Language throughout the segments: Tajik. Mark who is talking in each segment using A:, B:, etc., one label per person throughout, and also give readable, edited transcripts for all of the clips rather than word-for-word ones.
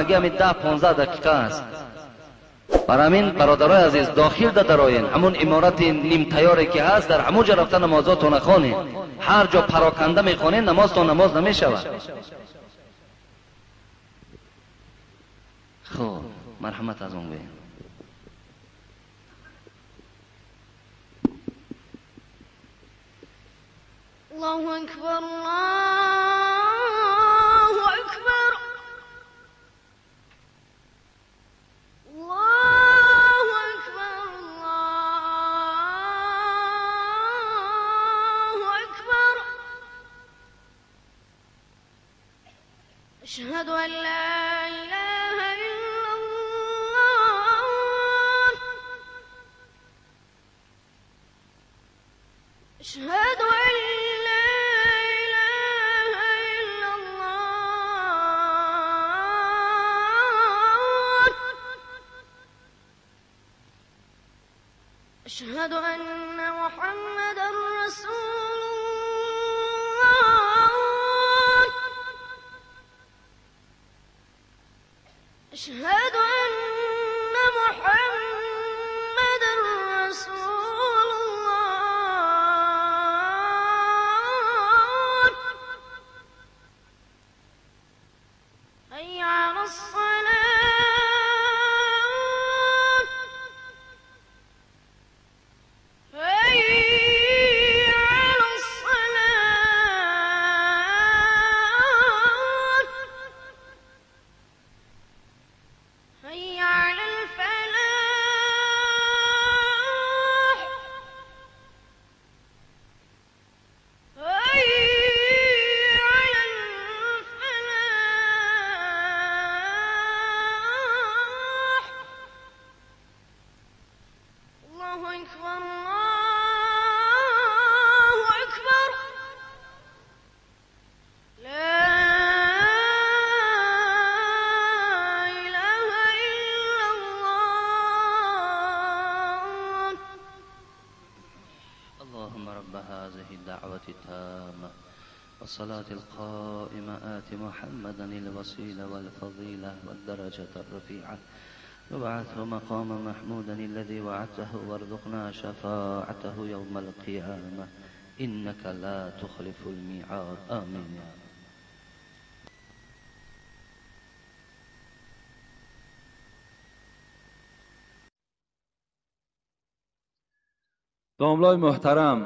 A: ҳамагӣ ҳамин 10-15 дақиқа аст. Барои ҳамин бародарои азиз, дохил дароен, ҳамун иморати нимтайёре ки ҳаст, дар ҳамун ҷо рафта намозотонро хонед. Ҳар ҷо пароканда мехонед, намозтон намоз намешавад. Хуб, марҳамат аз он гӯем.
B: الله أكبر الله أكبر الله أكبر الله أكبر أشهد أن لا إله إلا الله أشهد أن لا إله إلا الله أشهد أن محمدا رسول الله أشهد أن محمدا رسول الله حي على الصلاة حي على الصلاة حي على الفلاح حي على الفلاح الله أكبر الله أكبر لا إله إلا الله.
A: اللهم رب هذه الدعوة التامة والصلاة القائمة آت محمدا الوسيلة والفضيلة والدرجة الرفيعة وابعثه مقاما محمودا الذي وعدته وارزقنا شفاعته يوم القيامة إنك لا تخلف الميعاد. آمين.
C: Домлои муҳтарам,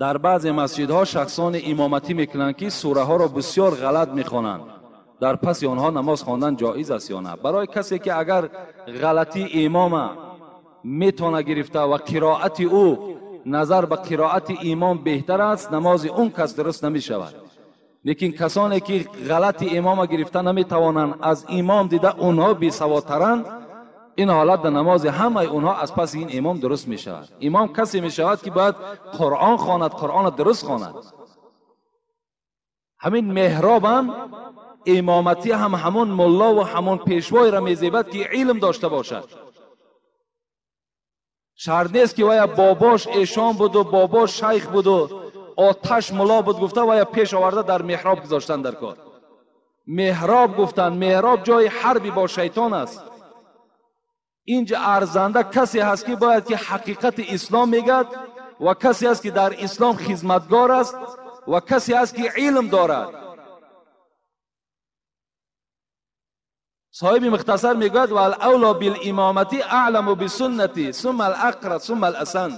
C: дар баъзе масҷидҳо шахсони имоматӣ мекунанд, ки сураҳоро бисёр ғалат мехонанд. Дар паси онҳо намоз хондан ҷоиз аст ё на? Барои касе ки агар ғалатии имома метавона гирифта ва қироати ӯ назар ба қироати имом беҳтар аст, намози он кас дуруст намешавад. Лекин касоне ки ғалати имома гирифта наметавонанд, аз имом дида онҳо бесаводтаранд, ин ҳолат дар намози ҳамаи онҳо аз паси ин имом дуруст мешавад. Имом касе мешавад ки бояд Қуръон хонад, Қуръонро дуруст хонад. Ҳамин меҳробам имоматӣ ҳам ҳамон мулло ва ҳамон пешвоеро мезебад ки илм дошта бошад. Шарт нест ки вая бобош эшон буду, бобош шайх буду, оташ мулло буд гуфта вая пеш оварда дар меҳроб гузоштан дар кор. Меҳроб гуфтан, меҳроб ҷои ҳарби бо шайтон аст. Инҷа арзанда касе ҳаст ки бояд ки ҳақиқати ислом мегӯяд ва касе ҳаст ки дар ислом хизматгор аст ва касе ҳаст ки илм дорад. Соҳиби мухтасар мегӯяд: валавло билимомати аъламу бисуннати сумма алақра сумма аласан.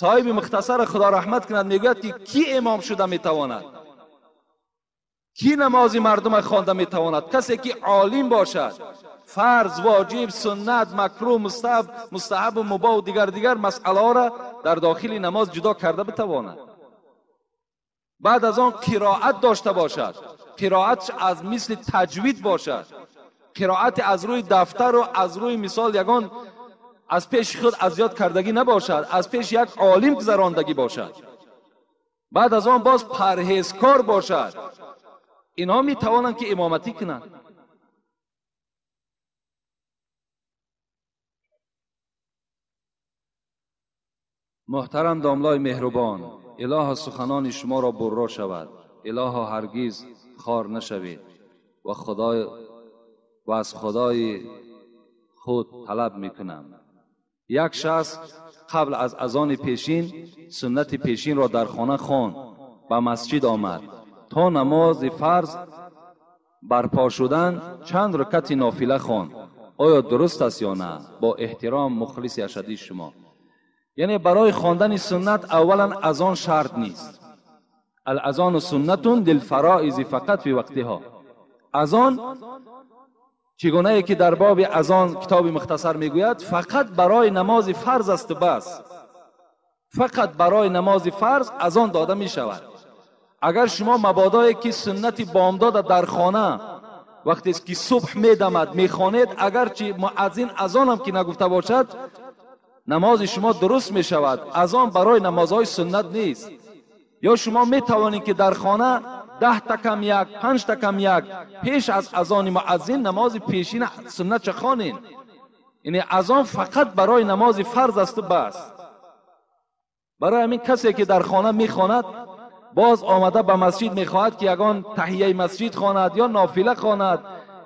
C: Соҳиби мухтасар худо раҳмат кунад мегӯяд ки кӣ имом шуда метавонад, кӣ намози мардума хонда метавонад? Касе ки олим бошад, фарз, воҷиб, суннат, макрӯҳ, мустаҳаб, мустаҳабу мубоҳ ва дигар дигар масъалаҳоро дар дохили намоз ҷудо карда битавонад. Баъд аз он қироат дошта бошад, қироатш аз мисли таҷвид бошад, қироати аз рӯи дафтару аз рӯи мисол ягон аз пеши худ аз ёд кардагӣ набошад, аз пеши як олим гузарондагӣ бошад. Баъд аз он боз парҳезкор бошад. Инҳо метавонанд ки имоматӣ кунанд. Муҳтарам домлои меҳрубон, илоҳо суханони шуморо бурро шавад, илоҳо ҳаргиз хор нашавед. و خدای و از خدای خود طلب میکنم. یک شخص قبل از اذان پیشین سنت پیشین را در خانه خواند، به مسجد آمد تا نماز فرض برپا شدن چند رکعت نافله خواند. آیا درست است یا نه؟ با احترام مخلص اشدی شما. یعنی برای خواندن سنت اولا اذان شرط نیست. الاذان سنت للفرائض فقط فی وقتها. اذان چگونه ای که در باب اذان کتاب مختصر میگوید فقط برای نماز فرض است بس. فقط برای نماز فرض اذان داده می شود. اگر شما مبادایی که سنت بامداد در خانه وقتی که صبح میدمد میخوانید، اگرچه مؤذن اذان هم که نگفته باشد نماز شما درست می شود. اذان برای نمازهای سنت نیست. یا شما می توانید که در خانه 10 تا کم یک، 5 تا کم یک پیش از اذان مؤذن نماز پیشین سنت چه خوانین. یعنی اذان فقط برای نماز فرض است و بس. برای همین کسی که در خانه میخواند باز آمده به مسجد میخواهد که یگان تحیه مسجد خواند یا نافله خواند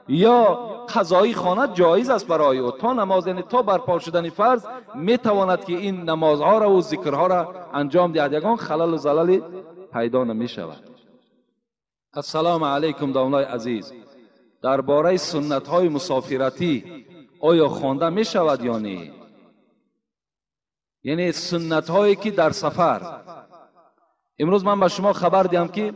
C: یا قضایی خواند، جایز است برای او. تا نماز، یعنی تا برپا شدن فرض میتواند که این نمازها را و ذکرها را انجام دهد، یگان خلل و زلل پیدا نمیشود. السلام علیکم داملای عزیز، درباره سنت های مسافرتی آیا خوانده می شود یا نه؟ یعنی سنت هایی که در سفر. امروز من به شما خبر دیم که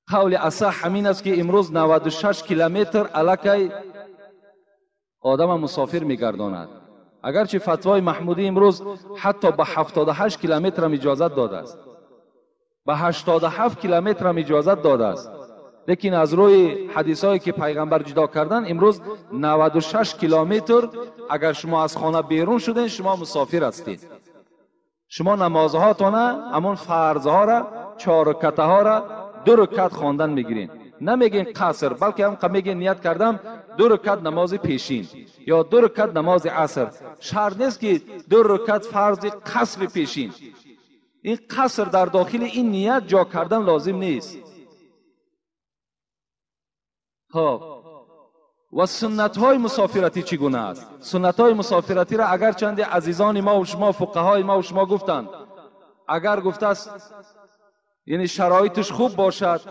C: قول اصح همین است که امروز 96 کیلومتر علاقه آدم مسافر میگرداند. اگرچه فتوای محمودی امروز حتی به 78 کیلومتر هم اجازت داده است، به 87 کیلومتر هم اجازت داده است، لیکن از روی حدیث هایی که پیغمبر جدا کردن امروز 96 کیلومتر اگر شما از خانه بیرون شدین شما مسافر هستید. شما نمازهاتان همون فرضها را، 4 رکعت ها را 2 رکعت خواندن میگیرین. نمیگین قصر، بلکه هم میگین نیت کردم 2 رکعت نماز پیشین یا 2 رکعت نماز عصر. شرط نیست که 2 رکعت فرض قصر پیشین. این قصر در داخل این نیت جا کردن لازم نیست. خب و سنت های مسافرتی چگونه است؟ سنت های مسافرتی را اگر چند عزیزان ما و شما، فقهای ما و شما گفتند، اگر گفته است یعنی شرایطش خوب باشد،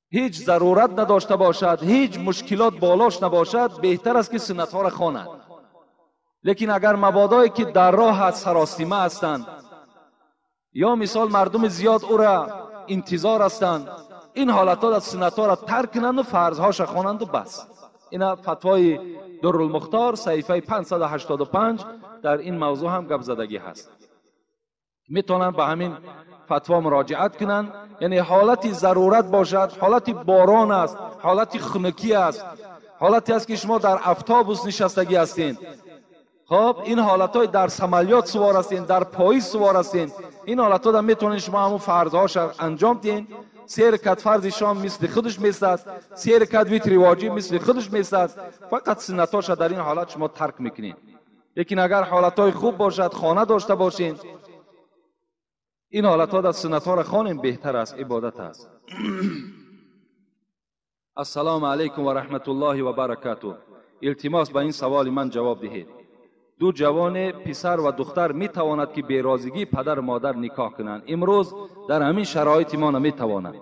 C: هیچ ضرورت نداشته باشد، هیچ مشکلات بالاش نباشد، بهتر است که سنت ها را خواند. لیکن اگر مبادایی که در راه هست، سراسیمه هستند، یا مثال مردم زیاد او را انتظار هستند، این حالت ها سنت ها را ترک کنند و فرضهاش را خوانند و بس. این فتوای درالمختار صحیفه 585 در این موضوع هم گپ زدگی هست. میتونن به همین فتوا مراجعت کنند. یعنی حالت ضرورت باشد، حالت باران است، حالت خنکی است، حالتی است که شما در اتوبوس نشستگی هستین، خب این حالت های در سمالیات سوار هستین، در پاییز سوار هستین، این حالت ها میتونین شما همون فرضهاش انجام دین. 3 رکعت فرض شام مثل خودش میستد، 3 رکعت ویتر واجب مثل خودش میستد، فقط سنتاش در این حالت شما ترک میکنین. لیکن اگر حالت های خوب باشد، خانه داشته باشین، این حالت ها در سنت ها را خوانیم بهتر است، عبادت است. السلام علیکم و رحمت الله و برکاته. التماس به این سوال من جواب دهید. 2 جوان پسر و دختر می تواند که بی راضیگی پدر و مادر نکاح کنند. امروز در همین شرایط ما نمی توانند.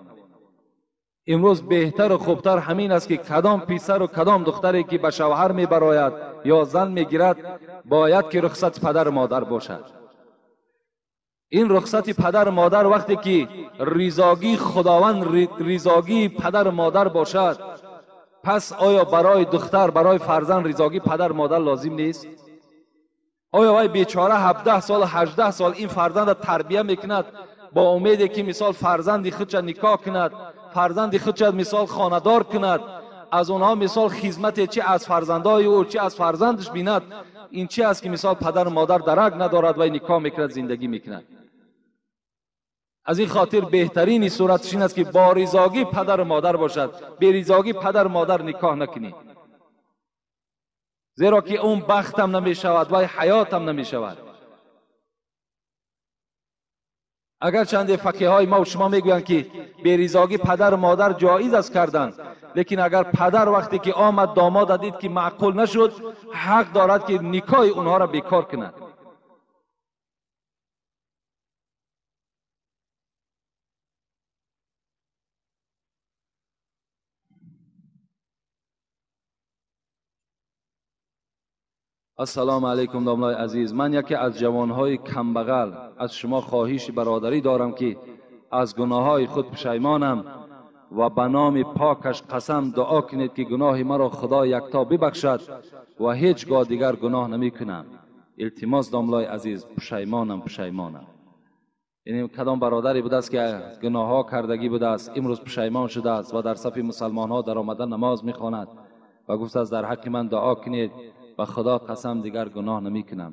C: امروز بهتر و خوبتر همین است که کدام پسر و کدام دختری که به شوهر می براید یا زن می گیرد باید که رخصت پدر و مادر باشد. این رخصت پدر و مادر وقتی که رضاگی خداوند، رضاگی پدر و مادر باشد، پس آیا برای دختر، برای فرزند رضاگی پدر و مادر لازم نیست؟ آیا وای بیچاره 17 سال 18 سال این فرزند را تربیه میکند با امیدی که مثال فرزند خودش نکاح کند، فرزند خودش مثال خانه‌دار کند، از اونها مثال خدمت چه از فرزندای او چه از فرزندش بیند، این چی است که مثال پدر و مادر درک ندارد و نکاح میکند، زندگی میکند؟ از این خاطر بهترین صورتش این است که با رضاگی پدر و مادر باشد، به رضاگی پدر و مادر نکاح نکنید، زیرا که اون بختم نمی شود و حیاتم نمی شود. Агарчанде фақиҳои ма ва шумо мегӯянд ки беризогӣ падару модар ҷоиз аст кардан, лекин агар падар вақте ки омад домода дид ки маъқул нашуд, ҳақ дорад ки никоҳи онҳоро бекор кунад. Ассалому алайкум домлаи азиз, ман яке аз ҷавонҳои камбағал аз шумо хоҳиши бародарӣ дорам ки аз гуноҳҳои худ пушаймонам ва ба номи покаш қасам дуо кунед ки гуноҳи маро Худо якто бибахшад ва ҳеҷ гоҳ дигар гуноҳ намекунам. Илтимос домлаи азиз, пушаймонам, пушаймонам. Яъне кадом бародаре будааст ки гуноҳҳо кардагӣ будааст, имрӯз пушаймон шудааст ва дар сафи мусалмонҳо даромада намоз мехонад ва гуфтааст дар ҳаққи ман дуо кунед, ба Худо қасам дигар гуноҳ намекунам.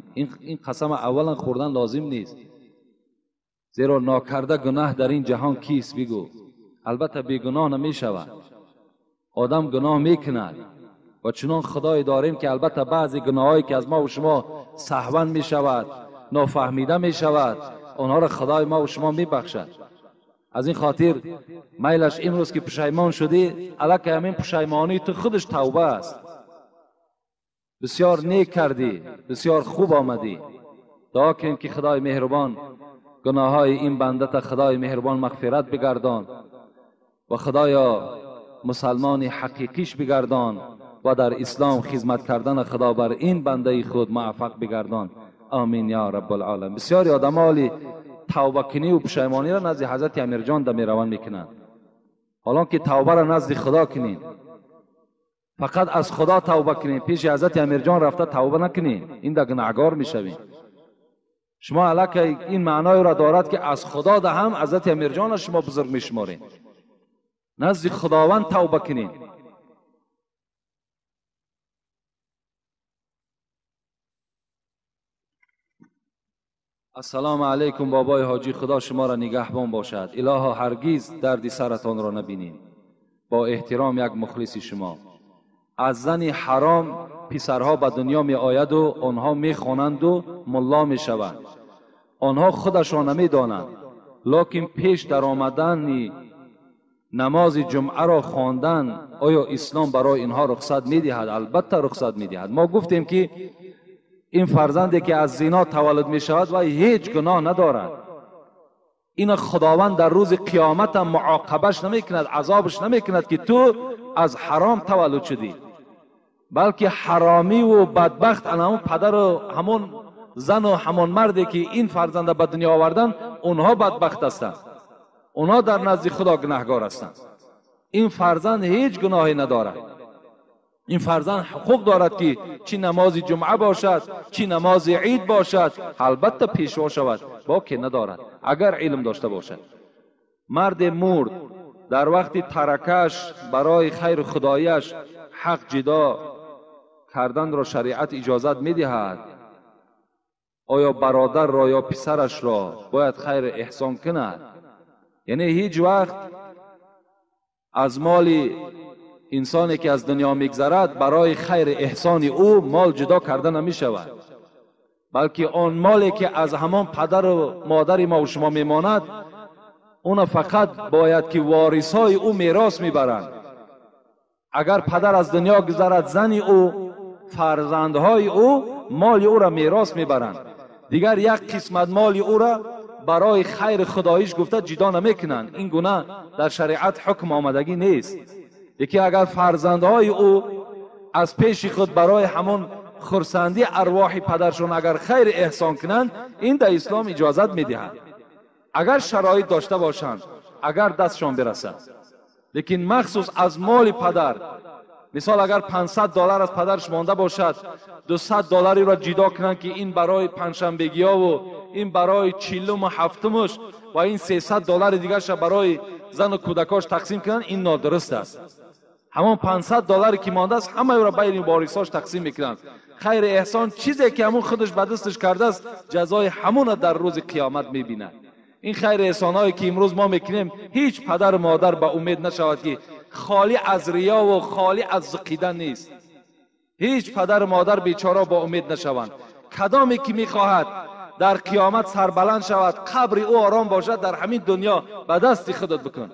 C: Ин қасам аввалан хӯрдан лозим нест, зеро нокарда гуноҳ дар ин ҷаҳон кист бигӯ? Албатта бегуноҳ намешавад. Одам гуноҳ мекунад ва чунон Худое дорем ки албатта баъзе гуноҳҳое ки аз ма ва шумо саҳван мешавад, нофаҳмида мешавад, онҳоро Худои ма ва шумо мебахшад. Аз ин хотир майлаш имрӯз ки пушаймон шудӣ, аллакай ҳамин пушаймонии ту худаш тавба аст. Бисёр нек кардӣ, бисёр хуб омадӣ. Дуо кунем ки Худои меҳрубон гуноҳҳои ин бандата Худои меҳрубон мағфират бигардон ва Худоё мусалмони ҳақиқиш бигардон ва дар ислом хизмат кардан Худо бар ин бандаи худ муваффақ бигардон. Амин ё раббулъолам. Бисёри одамҳо ҳоли тавбакунӣ ва пушаймониро назди ҳазрати Амирҷон да мераванд мекунанд, ҳолон ки тавбаро назди Худо кунед, фақат аз Худо тавба кунед, пеши ҳазрати Амирҷон рафта тавба накунед, ин да гунаҳгор мешавед. Шумо аллакай ин маъноеро дорад ки аз Худо да ҳам ҳазрати Амирҷонро шумо бузург мешуморед. Назди Худованд тавба кунед. Ассалому алайкум бобои ҳоҷӣ, Худо шуморо нигаҳбон бошад. Илоҳо ҳаргиз дарди саратонро набинем. Бо эҳтиром як мухлиси шумо. Аз зани ҳаром писарҳо ба дунё меояду онҳо мехонанду мулло мешаванд. Онҳо худашон намедонанд, лекин пеш даромадани намози ҷумъаро хондан оё ислом барои инҳо рухсат медиҳад? Албатта рухсат медиҳад. Мо гуфтем ки ин фарзанде ки аз зино таваллуд мешавад ва ҳеҷ гуноҳ надорад, ина Худованд дар рӯзи қиёмат ҳам муоқабаш намекунад, азобаш намекунад ки ту аз ҳаром таваллуд шудӣ, балки ҳаромиву бадбахт ана ҳамон падару ҳамон зану ҳамон марде ки ин фарзанда ба дунё овардан, онҳо бадбахт ҳастанд, онҳо дар назди Худо гунаҳгор ҳастанд. Ин фарзанд ҳеҷ гуноҳе надорад. Ин фарзанд ҳуқуқ дорад ки чӣ намози ҷумъа бошад, чӣ намози ид бошад, албатта пешво шавад, боке надорад агар илм дошта бошад. Марде мурд, дар вақти таракаш барои хайру худояш ҳақ ҷидо карданро шариат иҷозат медиҳад. Оё бародарро ё писарашро бояд хайр эҳсон кунад? Яъне ҳеҷ вақт аз моли инсоне ки аз дунё мегзарад барои хайри эҳсони ӯ мол ҷудо карда намешавад, балки он моле ки аз ҳамон падару модари мо ва шумо мемонад, уна фақат бояд ки ворисҳои ӯ мерос мебаранд. Агар падар аз дунё гузарад, зани ӯ, фарзандҳои ӯ моли ӯро мерос мебаранд. Дигар як қисмат моли ӯро барои хайри худоиш гуфта ҷудо намекунанд. Ин гуна дар шариат ҳукм омадагӣ нест. Яке агар фарзандҳои ӯ аз пеши худ барои ҳамон хурсандӣ арвоҳи падаршон агар хайр эҳсон кунанд, ин дар ислом иҷозат медиҳад, агар шароит дошта бошанд, агар дастшон бирасад. Лекин махсус аз моли падар, мисол агар $500 аз падарш монда бошад, $200 ҷудо кунанд ки ин барои панҷшанбегиёву ин барои чилуму ҳафтумуш ва ин $300 дигарша барои зану кӯдакош тақсим кунанд, ин нодуруст аст. Ҳамон $500 ки мондааст, ҳамаеро байни ворисош тақсим мекунанд. Хайри эҳсон чизе ки ҳамон худаш ба дасташ кардааст, ҷазои ҳамона дар рӯзи қиёмат мебинад. Ин хайри эҳсонҳое ки имрӯз мо мекунем, ҳеҷ падару модар ба умед нашавад ки холӣ аз риёву холӣ аз зиқидан нест. Ҳеҷ падару модар бечора ба умед нашаванд. Кадоме ки мехоҳад در قیامت سربلند شود، قبر او آرام باشد، در همین دنیا به دست خودت بکن.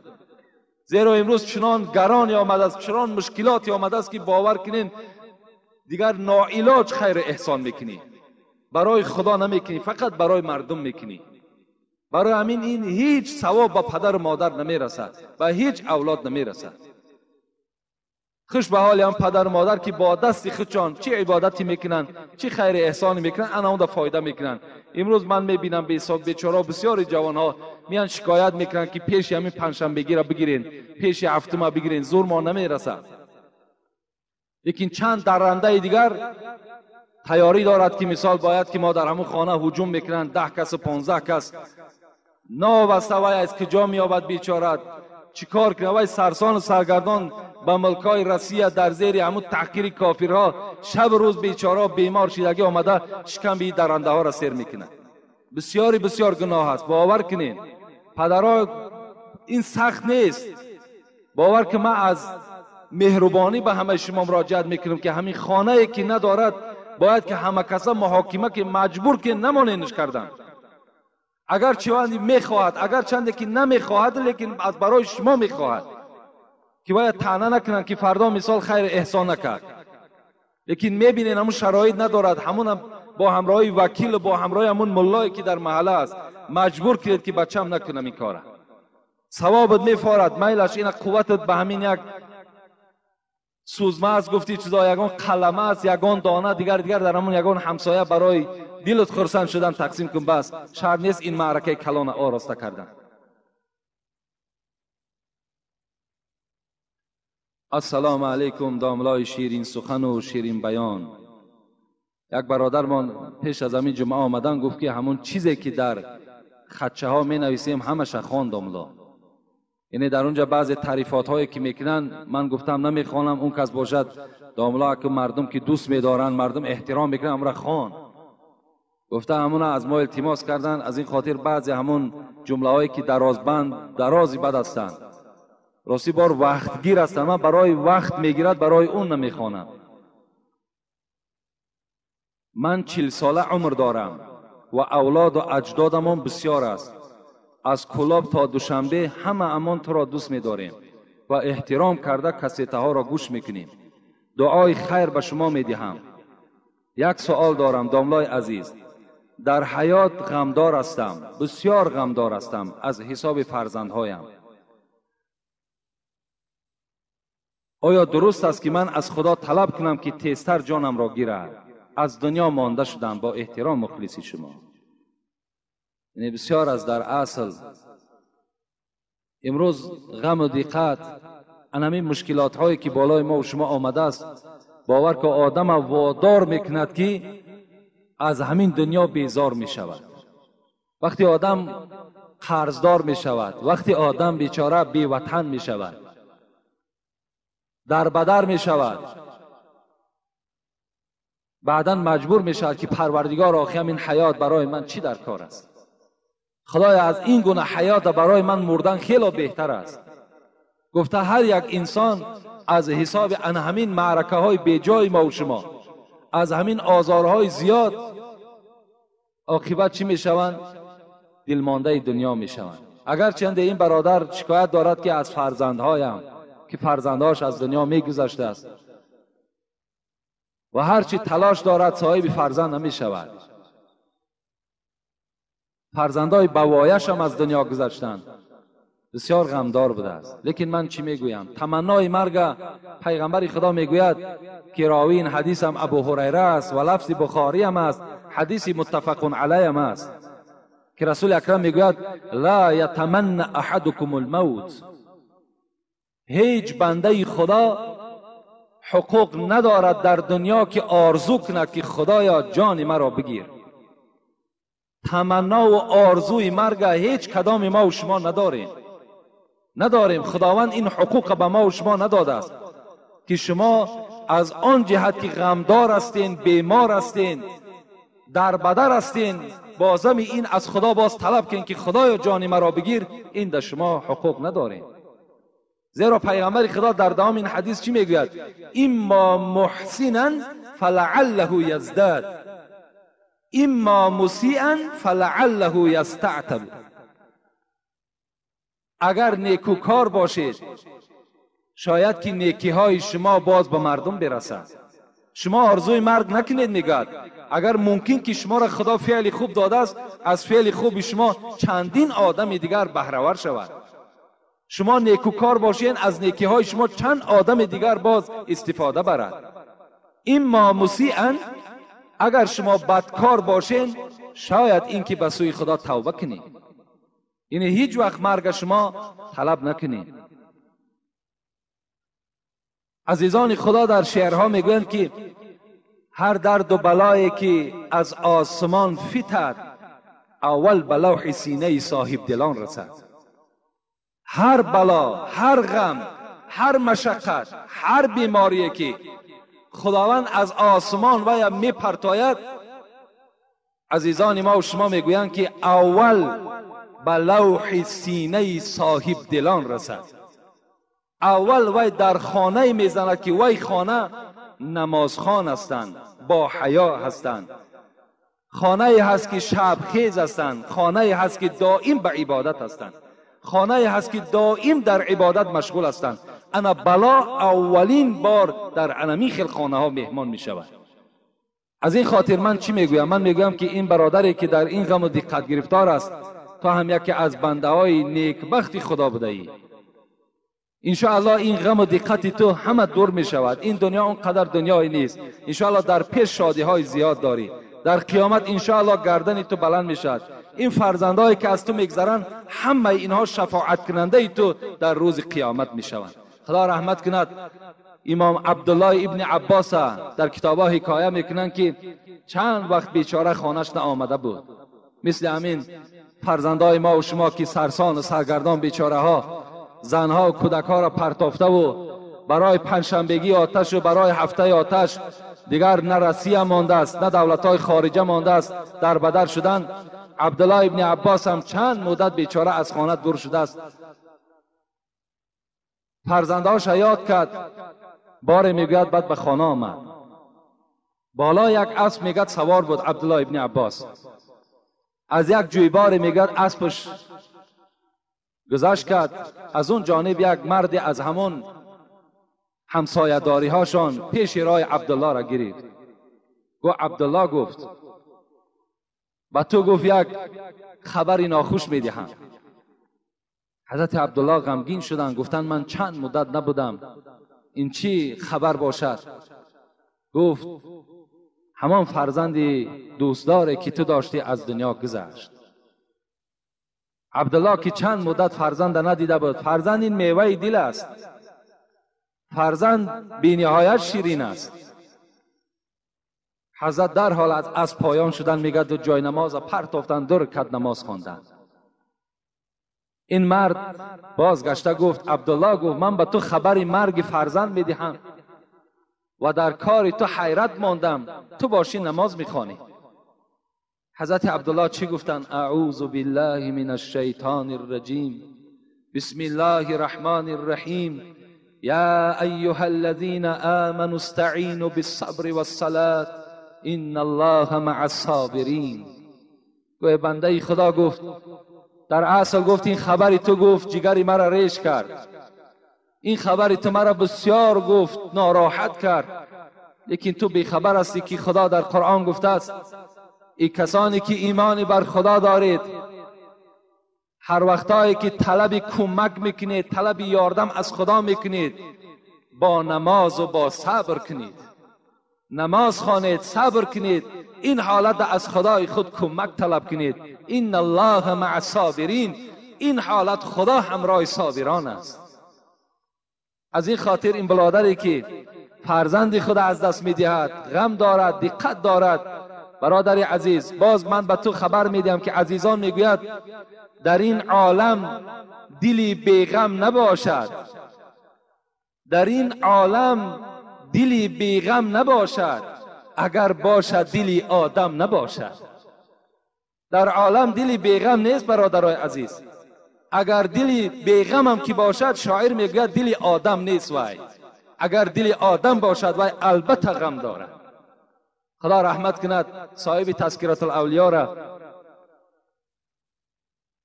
C: زیرا امروز چنان گرانی آمده است، چنان مشکلاتی آمده است که باور کنین دیگر ناعلاج خیر احسان میکنی، برای خدا نمیکنی، فقط برای مردم میکنی. برای همین این هیچ ثواب به پدر و مادر نمیرسد و هیچ اولاد نمیرسد. خوش به حال هم پدر و مادر که با دست خودشان چه عبادتی میکنن، چه خیر احسانی میکنن، انا اون فایده میکنن. امروز من میبینم به حساب بیچاره بسیاری جوانها میان شکایت میکنن که پیش همین پنجشنبگی را بگیرین، پیش هفتم بگیرین، زور ما نمیرسد. لیکن چند درنده دیگر تیاری دارد که مثال باید که ما در همون خانه هجوم میکنن، 10 کس و 15 کس، ناوسته وای از کجا میابد بیچاره، چیکار کنه؟ وای سرسان و سرگردان به ملکای رسیه در زیر همون تحقیر کافرها شب روز بیچاره بیمار شیدگی آمده شکم به درنده ها را سیر میکنه. بسیاری بسیار گناه است، باور کنین پدرها این سخت نیست. باور که من از مهربانی به همه شما مراجعت میکنم که همین خانه ای که ندارد باید که همه کسا محاکمه که مجبور که نمانینش کردن. اگر چند میخواهد، اگر چند که نمیخواهد، لیکن از برای شما میخواهد که باید طعنه نکنن که فردا مثال خیر احسان نکرد. لیکن میبینین همون شرایط ندارد، همون با همراهی وکیل و با همراهی همون ملایی که در محله است مجبور کرد که بچم نکنم این کاره. ثوابت میفارد، میلش این قوتت به همین یک سوزمه است، گفتی چیزا یگان قلمه است، یگان دانه دیگر دیگر در همون یگان همسایه برای دلت خرسند شدن تقسیم کن. بس شرط نیست این معرکه کلان آراسته کردن. السلام علیکم داملای شیرین سخن و شیرین بیان. یک برادرمان پیش از همین جمعه آمدن گفت که همون چیزی که در خدچه ها می نویسیم همش خوان داملا. یعنی در اونجا بعضی تعریفات هایی که میکنن من گفتم نمیخوانم، اون کس باشد داملا که مردم که دوست میدارن، مردم احترام میکنن، امرا خوان. گفته همون از ما التماس کردن، از این خاطر بعضی همون جمله هایی که دراز بند درازی بد هستند، راستی بار وقتگیر هستند، من برای وقت میگیرد برای اون نمیخوانم. من 40 ساله عمر دارم و اولاد و اجدادمان بسیار است. از کلاب تا دوشنبه همه امان تو را دوست می‌داریم و احترام کرده کسیته ها را گوش میکنیم. دعای خیر به شما میدهم. یک سوال دارم داملای عزیز، در حیات غمدار هستم، بسیار غمدار هستم از حساب فرزندهایم. آیا درست است که من از خدا طلب کنم که تیزتر جانم را گیرد؟ از دنیا مانده شدم، با احترام مخلصی شما. یعنی بسیار از در اصل امروز غم و دقت انمی مشکلات هایی که بالای ما و شما آمده است، باور که آدم وادار میکند که از همین دنیا بیزار می شود. وقتی آدم قرضدار می شود، وقتی آدم بیچاره بی وطن می شود، در بدر می شود، بعدا مجبور می شود که پروردگار آخه همین حیات برای من چی در کار است؟ خدایا از این گونه حیات برای من مردن خیلی بهتر است. گفته هر یک انسان از حساب ان همین معرکه های بیجای ما و شما، از همین آزارهای زیاد، عاقبت چی می شوند؟ دلمانده دنیا می شوند. اگر چند این برادر شکایت دارد که از فرزندهایم که فرزندهاش از دنیا می گذشته است و هرچی تلاش دارد صاحب فرزند نمی شود، فرزندهای بوایش هم از دنیا گذشتند، بسیار غمدار بوده است. لیکن من چی میگویم؟ تمنای مرگ پیغمبر خدا میگوید که راوی این حدیث هم ابو هریره است و لفظ بخاری هم است، حدیث متفق علیه هم است، که رسول اکرم میگوید لا یتمنى احدکم الموت، هیچ بنده خدا حقوق ندارد در دنیا که آرزو کند که خدایا جان مرا بگیر. تمنا و آرزوی مرگ هیچ کدام ما و شما نداریم، نداریم. خداوند این حقوق به ما و شما نداده است که شما از آن جهت که غمدار هستین، بیمار هستین، در بدر هستین، بازم این از خدا باز طلب کنین که خدایا جان مرا بگیر، این در شما حقوق ندارین. زیرا پیغمبر خدا در دوام این حدیث چی میگوید؟ اما محسنا فلعله یزداد. اما مسیئا فلعله یستعتب. اگر نیکوکار باشید شاید که نیکی های شما باز به مردم برسد. شما آرزوی مرگ نکنید. میگد اگر ممکن که شما را خدا فعل خوب داده است، از فعل خوب شما چندین آدم دیگر بهره ور شود. شما نیکوکار باشین، از نیکی های شما چند آدم دیگر باز استفاده برد. اما مسیئا، اگر شما بدکار باشین شاید اینکه به سوی خدا توبه کنید. یعنی هیچ وقت مرگ شما طلب نکنید. عزیزان خدا در شعرها میگویند که هر درد و بلایی که از آسمان فتد، اول به لوح سینه صاحب دلان رسد. هر بلا، هر غم، هر مشقت، هر بیماری که خداوند از آسمان و میپرتاید، عزیزان ما و شما میگویند که اول به لوح سینه صاحب دلان رسد. اول وی در خانه میزند که وی خانه نمازخوان هستند، با حیا هستند، خانه هست که شبخیز هستند، خانه هست که دائم به عبادت هستند، خانه هست که دائم در عبادت مشغول هستند. انا بلا اولین بار در انمی خیل خانه ها مهمان می شود. از این خاطر من چی میگویم؟ من میگویم که این برادری که در این غم و دقت گرفتار است، تا هم یکی از بنده های نیکبخت خدا بوده ای. انشاءالله این غم و دقت تو همه دور می شود. این دنیا اونقدر دنیایی نیست. انشاءالله در پیش شادی های زیاد داری. در قیامت انشاءالله گردن تو بلند می شود. این فرزندهایی که از تو میگذرند همه اینها شفاعت کننده تو در روز قیامت می شوند. خدا رحمت کند امام عبدالله ابن عباس در کتابها حکایه میکنند که چند وقت بیچاره خانهش نآمده بود. مثل همین فرزندای ما و شما که سرسان و سرگردان بیچاره ها، زنها و کودک ها را پرتافته و برای پنجشنبگی آتش و برای هفته آتش دیگر نه رسیه مانده است نه دولت های خارجه مانده است، در بدر شدن. عبدالله ابن عباس هم چند مدت بیچاره از خانه دور شده است. فرزندهاش یاد کرد، باره میگوید بعد به خانه آمد. بالا یک اسب میگد سوار بود عبدالله ابن عباس. از یک جویبار میگد اسبش گذشت کرد. از اون جانب یک مرد از همون همسایه داری هاشان پیش راه عبدالله را گرفت. گفت عبدالله، گفت با تو گفت یک خبری ناخوش میدهم. حضرت عبدالله غمگین شدند، گفتند من چند مدت نبودم، این چی خبر باشد؟ گفت همان فرزندی دوستداره که تو داشتی از دنیا گذشت. عبدالله که چند مدت فرزند ندیده بود، فرزند این میوه دل است، فرزند بی نهایت شیرین است. حضرت در حال از پایان شدن میگه دو جای نماز پرتافتن، دو رکعت نماز خواندن. این مرد بازگشته گفت عبدالله، گفت من به تو خبر مرگ فرزند میدهم و در کار تو حیرت ماندم، تو باشی نماز میخوانی. حضرت عبدالله چی گفتن؟ اعوذ بالله من الشیطان الرجیم، بسم الله الرحمن الرحیم، یا ایها الذین آمنوا استعینوا بالصبر والصلاة ان الله مع الصابرین. گوه بنده خدا گفت در اصل گفت این خبری تو گفت جگری مرا ریش کرد، این خبری تو مرا بسیار گفت ناراحت کرد، لیکن تو بیخبر هستی که خدا در قرآن گفته است ای کسانی که ایمانی بر خدا دارید، هر وقتایی که طلب کمک میکنید، طلب یاردم از خدا میکنید، با نماز و با صبر کنید، نماز خوانید، صبر کنید، این حالت از خدای خود کمک طلب کنید. ان الله مع الصابرین، این حالت خدا همراه صابران است. از این خاطر این برادری که فرزند خود از دست میدهد، غم دارد، دقت دارد، برادر عزیز باز من به تو خبر میدهم که عزیزان میگوید در این عالم دلی بیغم نباشد، در این عالم دلی بیغم نباشد، اگر باشد دلی آدم نباشد. در عالم دلی بیغم نیست برادرای عزیز. اگر دلی بیغم هم که باشد، شاعر میگوید دلی آدم نیست وای. اگر دلی آدم باشد وای البته غم دارد. خدا رحمت کند صاحب تذکرة الاولیا را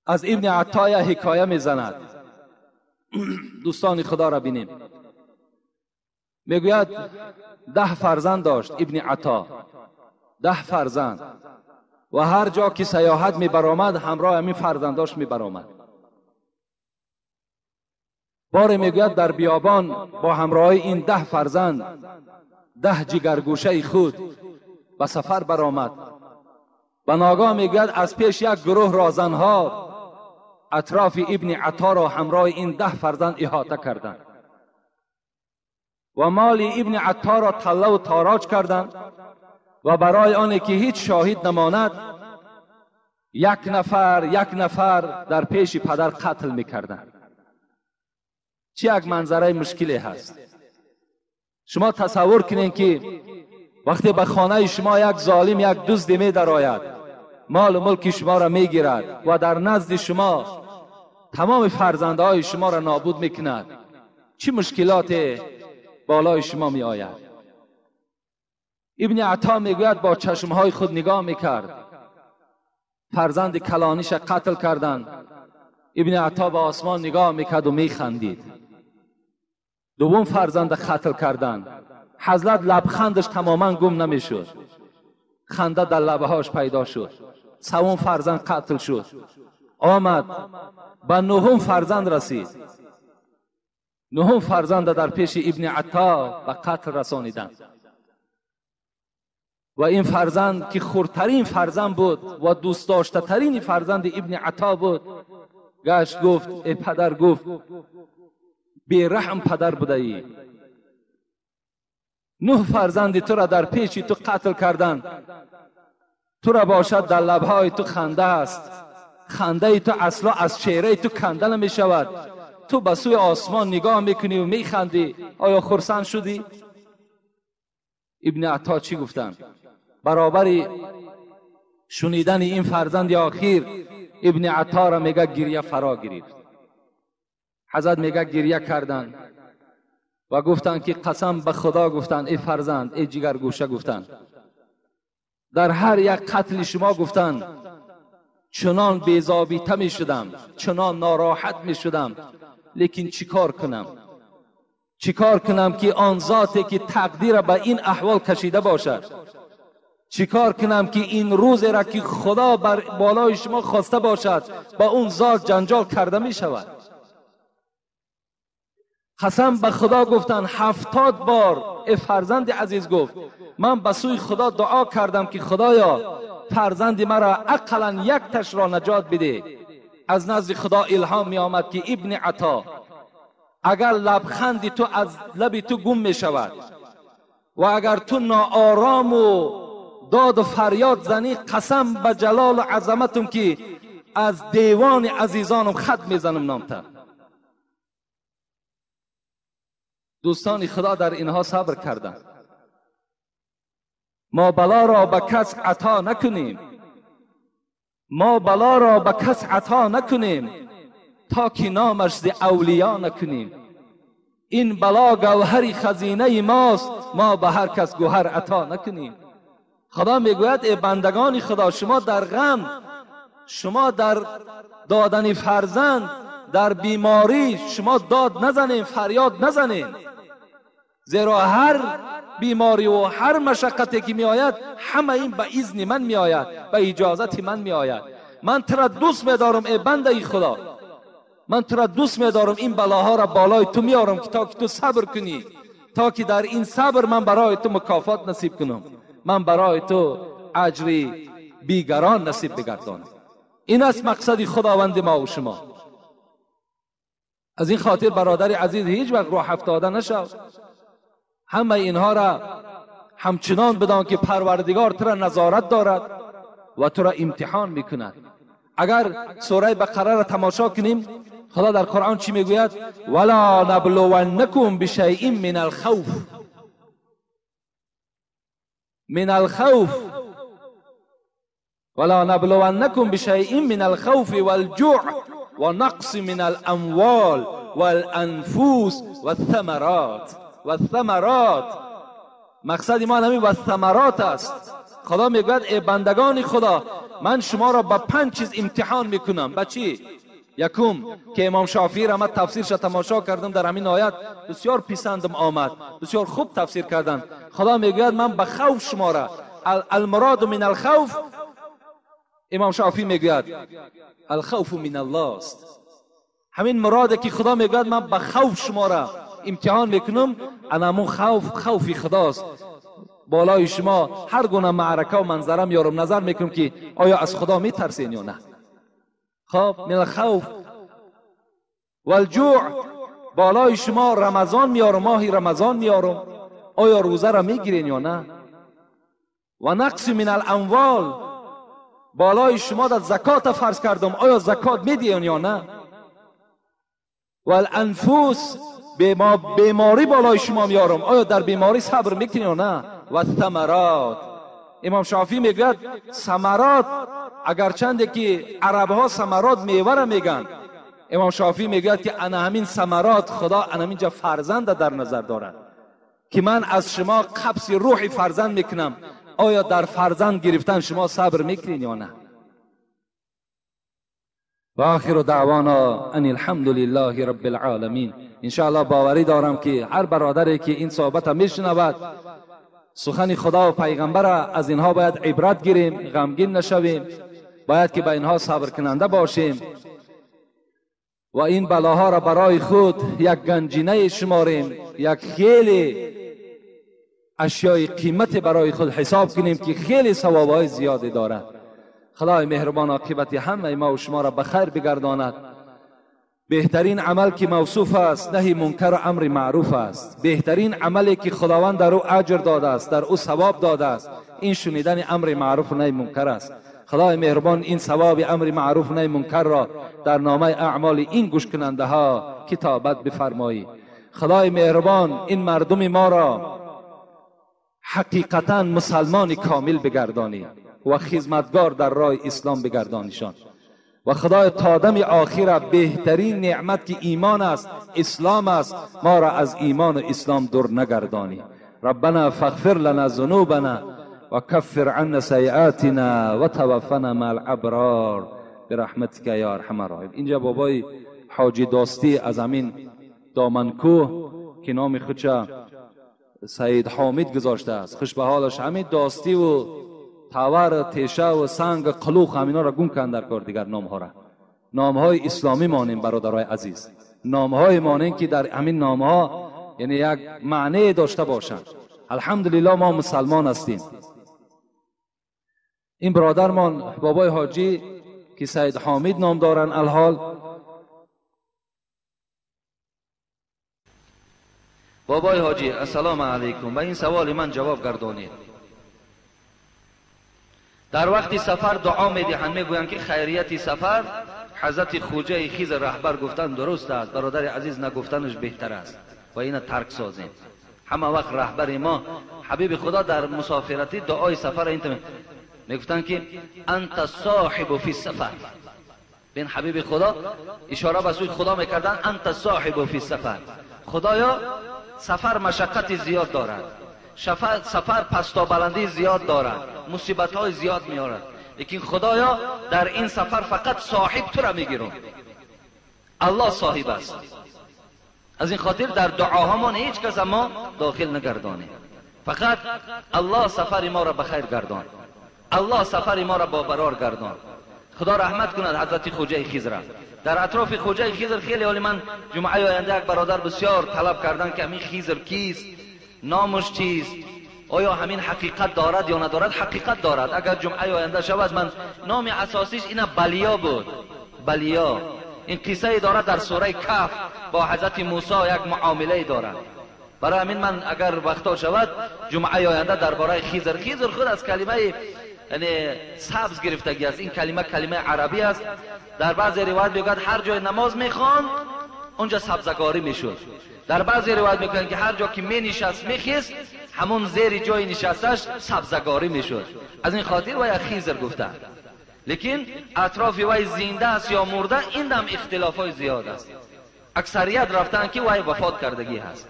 C: از ابن عطا حکایه میزند. دوستان خدا را بینیم. میگوید 10 فرزند داشت ابن عطا، 10 فرزند، و هر جا که سیاحت میبرآمد همراه همین فرزنداش میبرآمد. باره میگوید در بیابان با همراه این 10 فرزند، 10 جگرگوشه خود به سفر برآمد. و ناگاه میگوید از پیش یک گروه رازنها اطراف ابن عطا را همراه این 10 فرزند احاطه کردند و مال ابن عطا را طله و تاراج کردند و برای آنی که هیچ شاهد نماند یک نفر یک نفر در پیش پدر قتل میکردند. چه یک منظره مشکلی هست. شما تصور کنین که وقتی به خانه شما یک ظالم، یک دزد می درآید، مال و ملک شما را میگیرد و در نزد شما تمام فرزندهای شما را نابود میکند، چه مشکلات بالای شما می آید. ابن عطا میگوید با چشمهای خود نگاه میکرد، فرزند کلانیش قتل کردند. ابن عطا به آسمان نگاه میکرد و میخندید. دوم فرزند قتل کردند، حضرت لبخندش تماما گم نمیشد، خنده در لبهاش پیدا شد. سوم فرزند قتل شد، آمد به نهم فرزند رسید. نهم فرزند در پیش ابن عطا به قتل رسانیدند و این فرزند که خردترین فرزند بود و دوست داشته ترین فرزند ابن عطا بود، گشت گفت ای پدر، گفت بیرحم پدر بوده ای، 9 فرزند تو را در پیش تو قتل کردند، تو را باشد در لبهای تو خنده است، خنده تو اصلا از چهره تو کنده نمی شود، تو به سوی آسمان نگاه میکنی و میخندی، آیا خرسند شدی؟ ابن عطا چی گفتند؟ برابر شنیدن این فرزند آخیر ابن عطا را میگه گریه فرا گرفت. حضرت میگه گریه کردند و گفتند که قسم به خدا گفتند ای فرزند، ای جگرگوشه، گفتند در هر یک قتل شما گفتند چنان بی‌ضابطه می شدم، چنان ناراحت می شدم، لیکن چیکار کنم؟ چیکار کنم که آن ذاتی که تقدیر به این احوال کشیده باشد، چیکار کنم که این روز را که خدا بر بالای شما خواسته باشد با اون ذات جنجال کرده می شود. قسم به خدا گفتن 70 بار ای فرزند عزیز، گفت من به سوی خدا دعا کردم که خدایا فرزند مرا اقلا یک تش را نجات بده. از نزد خدا الهام می آمد که ابن عطا اگر لبخند تو از لب تو گم می شود و اگر تو ناآرام و داد و فریاد زنی، قسم به جلال و عظمتم که از دیوان عزیزانم خط میزنم نامتر. دوستان خدا در اینها صبر کردند. ما بلا را به کس عطا نکنیم، ما بلا را به کس عطا نکنیم تا که نامش ز اولیا نکنیم. این بلا گوهر خزینه ماست، ما به هر کس گوهر عطا نکنیم. خدا میگوید ای بندگان خدا، شما در غم، شما در دادن فرزند، در بیماری شما داد نزنین، فریاد نزنین، زیرا هر بیماری و هر مشقتی که می آید همه این به اذن من می آید، به اجازت من می آید. من تو را دوست می دارم ای بنده خدا، من تو را دوست می دارم، این بلاها را بالای تو می آرم که تا که تو صبر کنی، تا که در این صبر من برای تو مکافات نصیب کنم، من برای تو اجری بیگران نصیب بگردانم. این است مقصد خداوند ما و شما. از این خاطر برادر عزیز هیچ وقت روح افتاده نشو. همه اینها را همچنان بدان که پروردگار تو را نظارت دارد و تو را امتحان میکند. اگر سوره بقره را تماشا کنیم، خدا در قرآن چی میگوید؟ ولا نبلونکم بشیء من الخوف، من الخوف، ولا نبلونکم بشیء من الخوف والجوع ونقص من الاموال والانفس والثمرات. والثمرات، مقصد ما همین والثمرات است. خدا میگوید ای بندگان خدا، من شما را با 5 چیز امتحان میکنم. با چی؟ یکم که امام شافعی را من تفسیرش تماشا کردم در همین آیت، بسیار پسندم آمد، بسیار خوب تفسیر کردن. خدا میگوید من به خوف شما را، المراد من الخوف، امام شافعی میگوید الخوف من الله است. همین مراده که خدا میگوید من به خوف شما را امتحان میکنم، انمون خوف خوفی خداست. بالای شما هر گونه معرکه و منظره میارم، نظر میکنم که آیا از خدا میترسین یا نه. خب من الخوف والجوع، بالای شما رمضان میارم، ماهی رمضان میارم، آیا روزه را میگیرین یا نه. و نقص من الاموال، بالای شما در زکات فرض کردم، آیا زکات میدین یا نه. و الانفس، بیماری بالای شما میارم، آیا در بیماری صبر میکنین یا نه. و الثمرات، امام شافعی میگوید ثمرات، اگرچند که عرب ها ثمرات میوه را میگن، امام شافعی میگوید که انا همین ثمرات خدا انا همینجا فرزند در نظر دارد که من از شما قبض روح فرزند میکنم، آیا در فرزند گرفتن شما صبر میکنین یا نه. و آخر دعوانا ان الحمد لله رب العالمین. انشاءالله باوری دارم که هر برادری که این صحبت میشنود، سخن خدا و پیغمبر، از اینها باید عبرت گیریم، غمگین نشویم، باید که به اینها صبر کننده باشیم و این بلاها را برای خود یک گنجینه شماریم، یک خیلی اشیای قیمت برای خود حساب کنیم که خیلی ثوابهای زیادی دارد. خدای مهربان عاقبت همه ما و شما را به خیر بگرداند. بهترین عمل که موصوف است نهی منکر و امر معروف است. بهترین عملی که خداوند در او اجر داده است، در او ثواب داده است، این شنیدن امر معروف و نهی منکر است. خدای مهربان این ثواب امر معروف و نهی منکر را در نامه اعمال این گوش کننده ها کتابت بفرمایی. خدای مهربان این مردم ما را حقیقتا مسلمان کامل بگردانی و خدمتگار در راه اسلام بگردانیشان. و خدای تا دم آخر بهترین نعمت که ایمان است، اسلام است، ما را از ایمان و اسلام دور نگردانی. ربنا فاغفر لنا ذنوبنا و کفر عنا سیئاتنا و توفنا مع الابرار برحمتک یا ارحم الراحمین. اینجا بابای حاجی داستی از همین دامنکوه که نام خودش سید حامد گذاشته است، خوش به حالش، همین داستی و تاور، تیشه و سنگ، قلوخ، همینا را گم کن در کار دیگر نام ها را. نام های اسلامی مانیم برادرای عزیز، نام های مانیم که در همین نام ها یعنی یک معنی داشته باشند. الحمدلله ما مسلمان هستیم. این برادرمان بابای حاجی که سید حامد نام دارن الحال.
A: بابای حاجی السلام علیکم، به این سوال من جواب گردانید. در وقتی سفر دعا میدهند، میگویند که خیریت سفر حضرت خوجه خیز رهبر گفتن درست است. برادر عزیز نگفتنش بهتر است و اینو ترک سازیم. همه وقت رهبر ما حبیب خدا در مسافرتی دعای سفر این میگفتن که انت صاحب فی السفر. بین حبیب خدا اشاره به سوی خدا میکردن، انت صاحب فی السفر. خدایا سفر مشقت زیاد دارد، سفر پستا بلندی زیاد دارد، مصیبت های زیاد میارد، لیکن خدایا در این سفر فقط صاحب تو را میگیرم. الله صاحب است. از این خاطر در دعاهامان هیچ کس ما داخل نگردانیم، فقط الله سفر ما را بخیر گردان، الله سفر ما را با برار گردان. خدا رحمت کند حضرت خوجه خضر. در اطراف خوجه خضر خیلی حالی من جمعه آینده یک برادر بسیار طلب کردن که همین خضر کیست، نامش چیست، آیا همین حقیقت دارد یا ندارد. حقیقت دارد. اگر جمعه آینده شود، من نام اساسیش اینا بلیا بود. بلیا این قصه دارد در سوره کهف با حضرت موسی یک معامله دارد. برای همین من اگر وقتا شود جمعه آینده درباره خضر، خضر خود از کلمه یعنی سبز گرفتگی است. این کلمه کلمه عربی است. در بعض روایت میگوید هر جای نماز میخواند اونجا سبزگاری میشد. در بعضی روایت میگویند که هر جا که می نشست میخیست همون زیر جای نشستش سبزگاری میشد. از این خاطر وی خضر گفتند. لیکن اطراف وی زنده است یا مرده این هم اختلاف های زیاد است. اکثریت رفتن که وی وفات کردگی هست.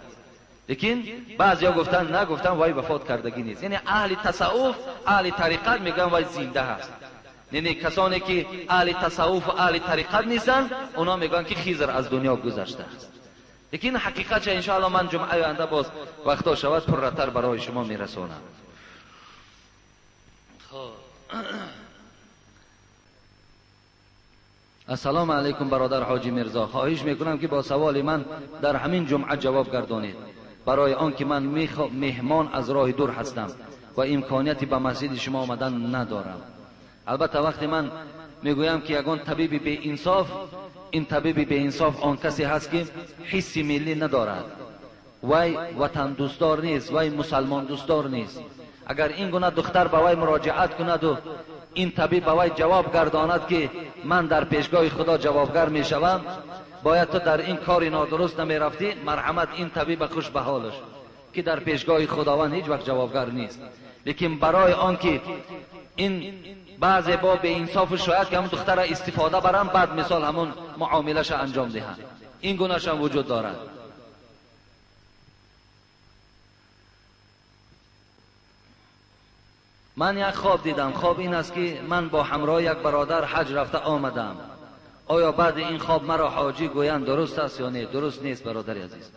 A: Лекин баъзеҳо гуфтанд на, гуфтанд вай вафот кардагӣ нест. Яъне аҳли тасаввуф, аҳли тариқат мегӯянд вай зинда ҳаст. Яъне касоне ки аҳли тасаввуф ва аҳли тариқат нестанд, онҳо мегӯянд ки Хизр аз дунё гузаштааст. Лекин ҳақиқатша иншоалло ман ҷумъаи оянда боз вақто шавад пурратар барои шумо мерасонам. Ассалому алайкум бародар ҳоҷи Мирзо, хоҳиш мекунам ки бо саволи ман дар ҳамин ҷумъа ҷавоб гардонед, барои он ки ман меҳмон аз роҳи дур ҳастам ва имконияти ба масҷиди шумо омадан надорам. Албатта вақте ман мегӯям ки ягон табиби беинсоф, ин табиби беинсоф он касе ҳаст ки ҳисси миллӣ надорад, вай ватандӯстдор нест, вай мусалмондӯстдор нест. Агар ин гуна духтар ба вай муроҷиат кунаду ин табиб ба вай ҷавоб гардонад ки ман дар пешгоҳи Худо ҷавобгар мешавам, бояд ту дар ин кори нодуруст намерафтӣ, марҳамат ин табиба хуш ба ҳолаш ки дар пешгоҳи Худованд ҳеҷ вақт ҷавобгар нест. Лекин барои он ки ин баъзе бо беинсофу шояд ки ҳамон духтара истифода барам, баъд мисол ҳамон муомилаша анҷом диҳанд, ин гунашам вуҷуд дорад. Ман як хоб дидам. Хоб ин аст ки ман бо ҳамроҳи як бародар ҳаҷ рафта омадам. Оё баъди ин хоб маро ҳоҷӣ гӯянд дуруст аст ё не? Дуруст нест бародари азиз.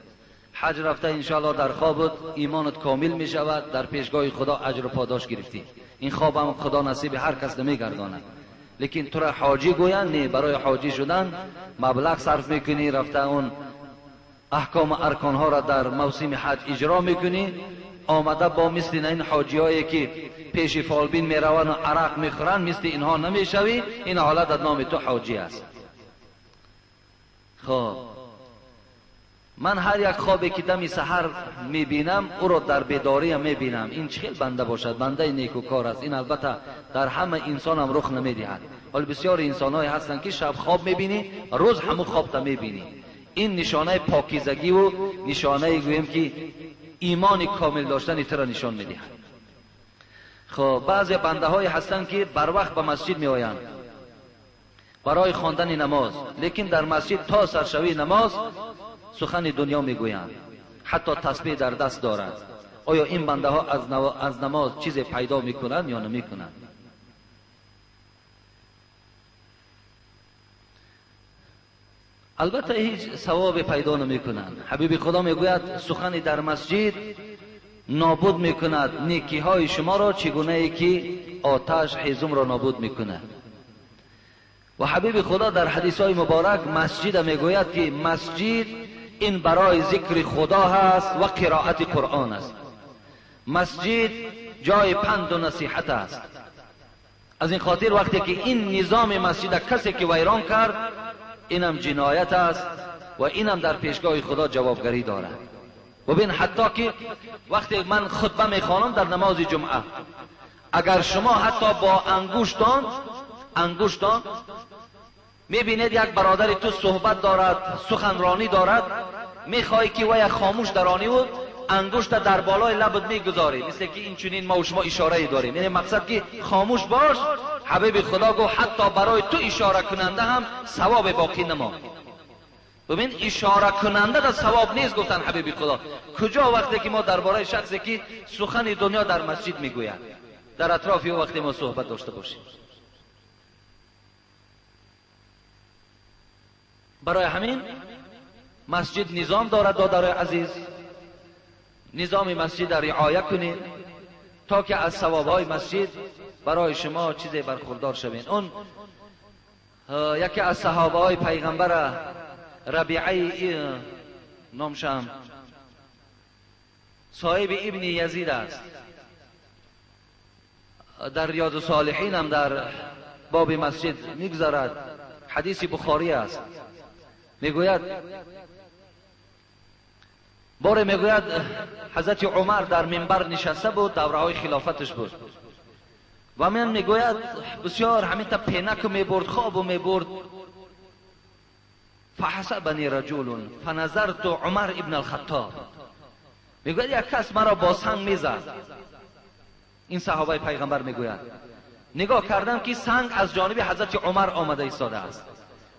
A: Ҳаҷ рафта иншоалло дар хобат имонат комил мешавад, дар пешгоҳи Худо аҷру подош гирифтӣ. Ин хобам Худо насиби ҳар кас намегардонад. Лекин тура ҳоҷӣ гӯянд не, барои ҳоҷӣ шудан маблағ сарф мекунӣ, рафта он аҳкому арконҳоро дар мавсими ҳаҷ иҷро мекунӣ, омада бо мисли ин ҳоҷиҳое ки пеши фолбин мераванд ва арақ мехӯранд, мисли инҳо намешавӣ. Ин ҳолат аз номи ту ҳоҷӣ аст. Хоб, ман ҳар як хобе ки дами саҳар мебинам, ӯро дар бедориям мебинам. Ин чӣ хел банда бошад? Бандаи некукор аст. Ин албатта дар ҳама инсонам рух намедиҳад. Ҳол бисёри инсонҳое ҳастанд ки шаб хоб мебинӣ, рӯз ҳамун хобта мебинӣ. Ин нишонаи покизагиву нишонаи гӯем ки имони комил доштани туро нишон медиҳад. Хоб, баъзе бандаҳое ҳастанд ки барвақт ба масҷид меоянд барои хондани намоз, лекин дар масҷид то саршавии намоз сухани дунё мегӯянд, ҳатто тасбеҳ дар даст дорад. Оё ин бандаҳо аз намоз чизе пайдо мекунанд ё намекунанд? Албатта ҳеҷ савобе пайдо намекунанд. Ҳабиби Худо мегӯяд сухани дар масҷид нобуд мекунад некиҳои шуморо, чӣ гунае ки оташ ҳезумро нобуд мекунад. Ва ҳабиби Худо дар ҳадисҳои муборак масҷида мегӯяд ки масҷид ин барои зикри Худо ҳаст ва қироати Қуръон аст. Масҷид ҷои панду насиҳат аст. Аз ин хотир вақте ки ин низоми масҷида касе ки вайрон кард, инам ҷиноят аст ва инам дар пешгоҳи Худо ҷавобгарӣ дорад. Бубин, ҳатто ки вақте ман хутба мехонам дар намози ҷумъа, агар шумо ҳатто бо ангуштон мебинед як бародари ту суҳбат дорад, суханронӣ дорад, мехоҳӣ ки вая хомӯш дарониву ангушта дар болои лабат мегузорӣ, мисле ки инчунин мо шумо ишорае дорем, яъне мақсад ки хомӯш бош. Ҳабиби Худо гуфт ҳатто барои ту ишора кунанда ҳам савобе боқӣ намонд. Бубин, ишора кунанда да савоб нест, гуфтанд ҳабиби Худо. Куҷо вақте ки мо дар бораи шахсе ки сухани дунё дар масҷид мегӯяд, дар атрофи ӯ вақте мо суҳбат дошта бошем. Барои ҳамин масҷид низом дорад, додарои азиз. Низоми масҷидро риоя кунед то ки аз савобҳои масҷид барои шумо чизе бархурдор шавед. Он яке аз саҳобаҳои пайғамбара Рабиаи номшам соҳиби ибни Язид аст. Дар Риёду Солиҳин ҳам дар боби масҷид мегузарад, ҳадиси Бухорӣ аст. Мегӯяд боре мегӯяд ҳазрати Умар дар минбар нишаста буд, давраҳои хилофаташ буд, ва ман мегӯяд бисёр ҳаминта пенаку мебурд, хобу мебурд. фаҳасабани раҷулун фаназарту Умар ибн алхаттоб. Мегӯяд як кас маро бо санг мезад. Ин саҳобаи пайғамбар мегӯяд нигоҳ кардам ки санг аз ҷониби ҳазрати Умар омада истодааст.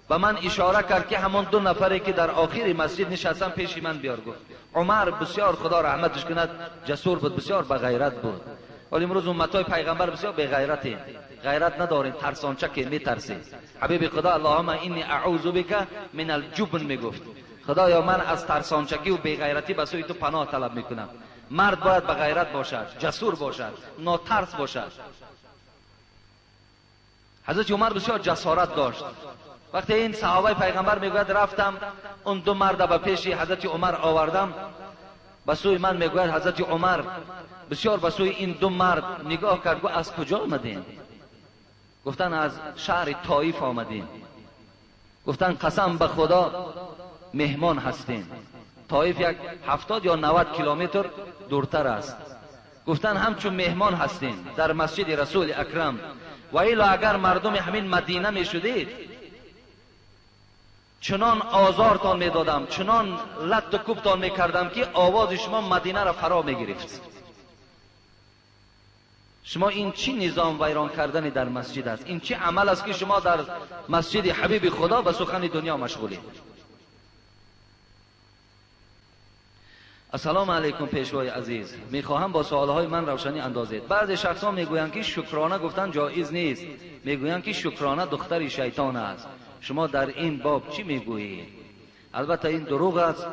A: به من اشاره کرد که همون دو نفری که در آخر مسجد نشستن پیش من بیار. گفت عمر بسیار خدا رحمتش کند جسور بود، بسیار به غیرت بود. ولی امروز امتای پیغمبر بسیار به غیرتیم، غیرت نداریم، ترسانچه که میترسیم. حبیب خدا اللهم انی اعوذ بک من الجبن میگفت، خدایا من از ترسانچکی و بیغیرتی به سوی تو پناه طلب میکنم. مرد باید به غیرت باشد، جسور باشد، ناترس باشد. حضرت عمر بسیار جسارت داشت. وقتی این صحابه پیغمبر میگوید رفتم اون دو مرد به پیش حضرت عمر آوردم، به سوی من میگوید حضرت عمر بسیار به سوی این دو مرد نگاه کرد، گفت از کجا آمدین؟ گفتن از شهر طائف آمدیم. گفتن قسم به خدا مهمان هستیم. طائف یک 70 یا 90 کیلومتر دورتر است. گفتن همچون مهمان هستیم در مسجد رسول اکرم، و الا اگر مردم همین مدینه می شدید چنان آزارتان می دادم، چنان لط و کوبتان می کردم که آواز شما مدینه را فرا می گرفت. شما این چی نظام ویران کردن در مسجد است؟ این چی عمل است که شما در مسجد حبیب خدا به سخن دنیا مشغولید؟ السلام علیکم پیشوای عزیز، میخواهم با سوالهای من روشنی اندازید. بعضی شخصا میگویند که شکرانه گفتن جایز نیست، میگویند که شکرانه دختر شیطان است. شما در این باب چی میگویید؟ البته این دروغ است.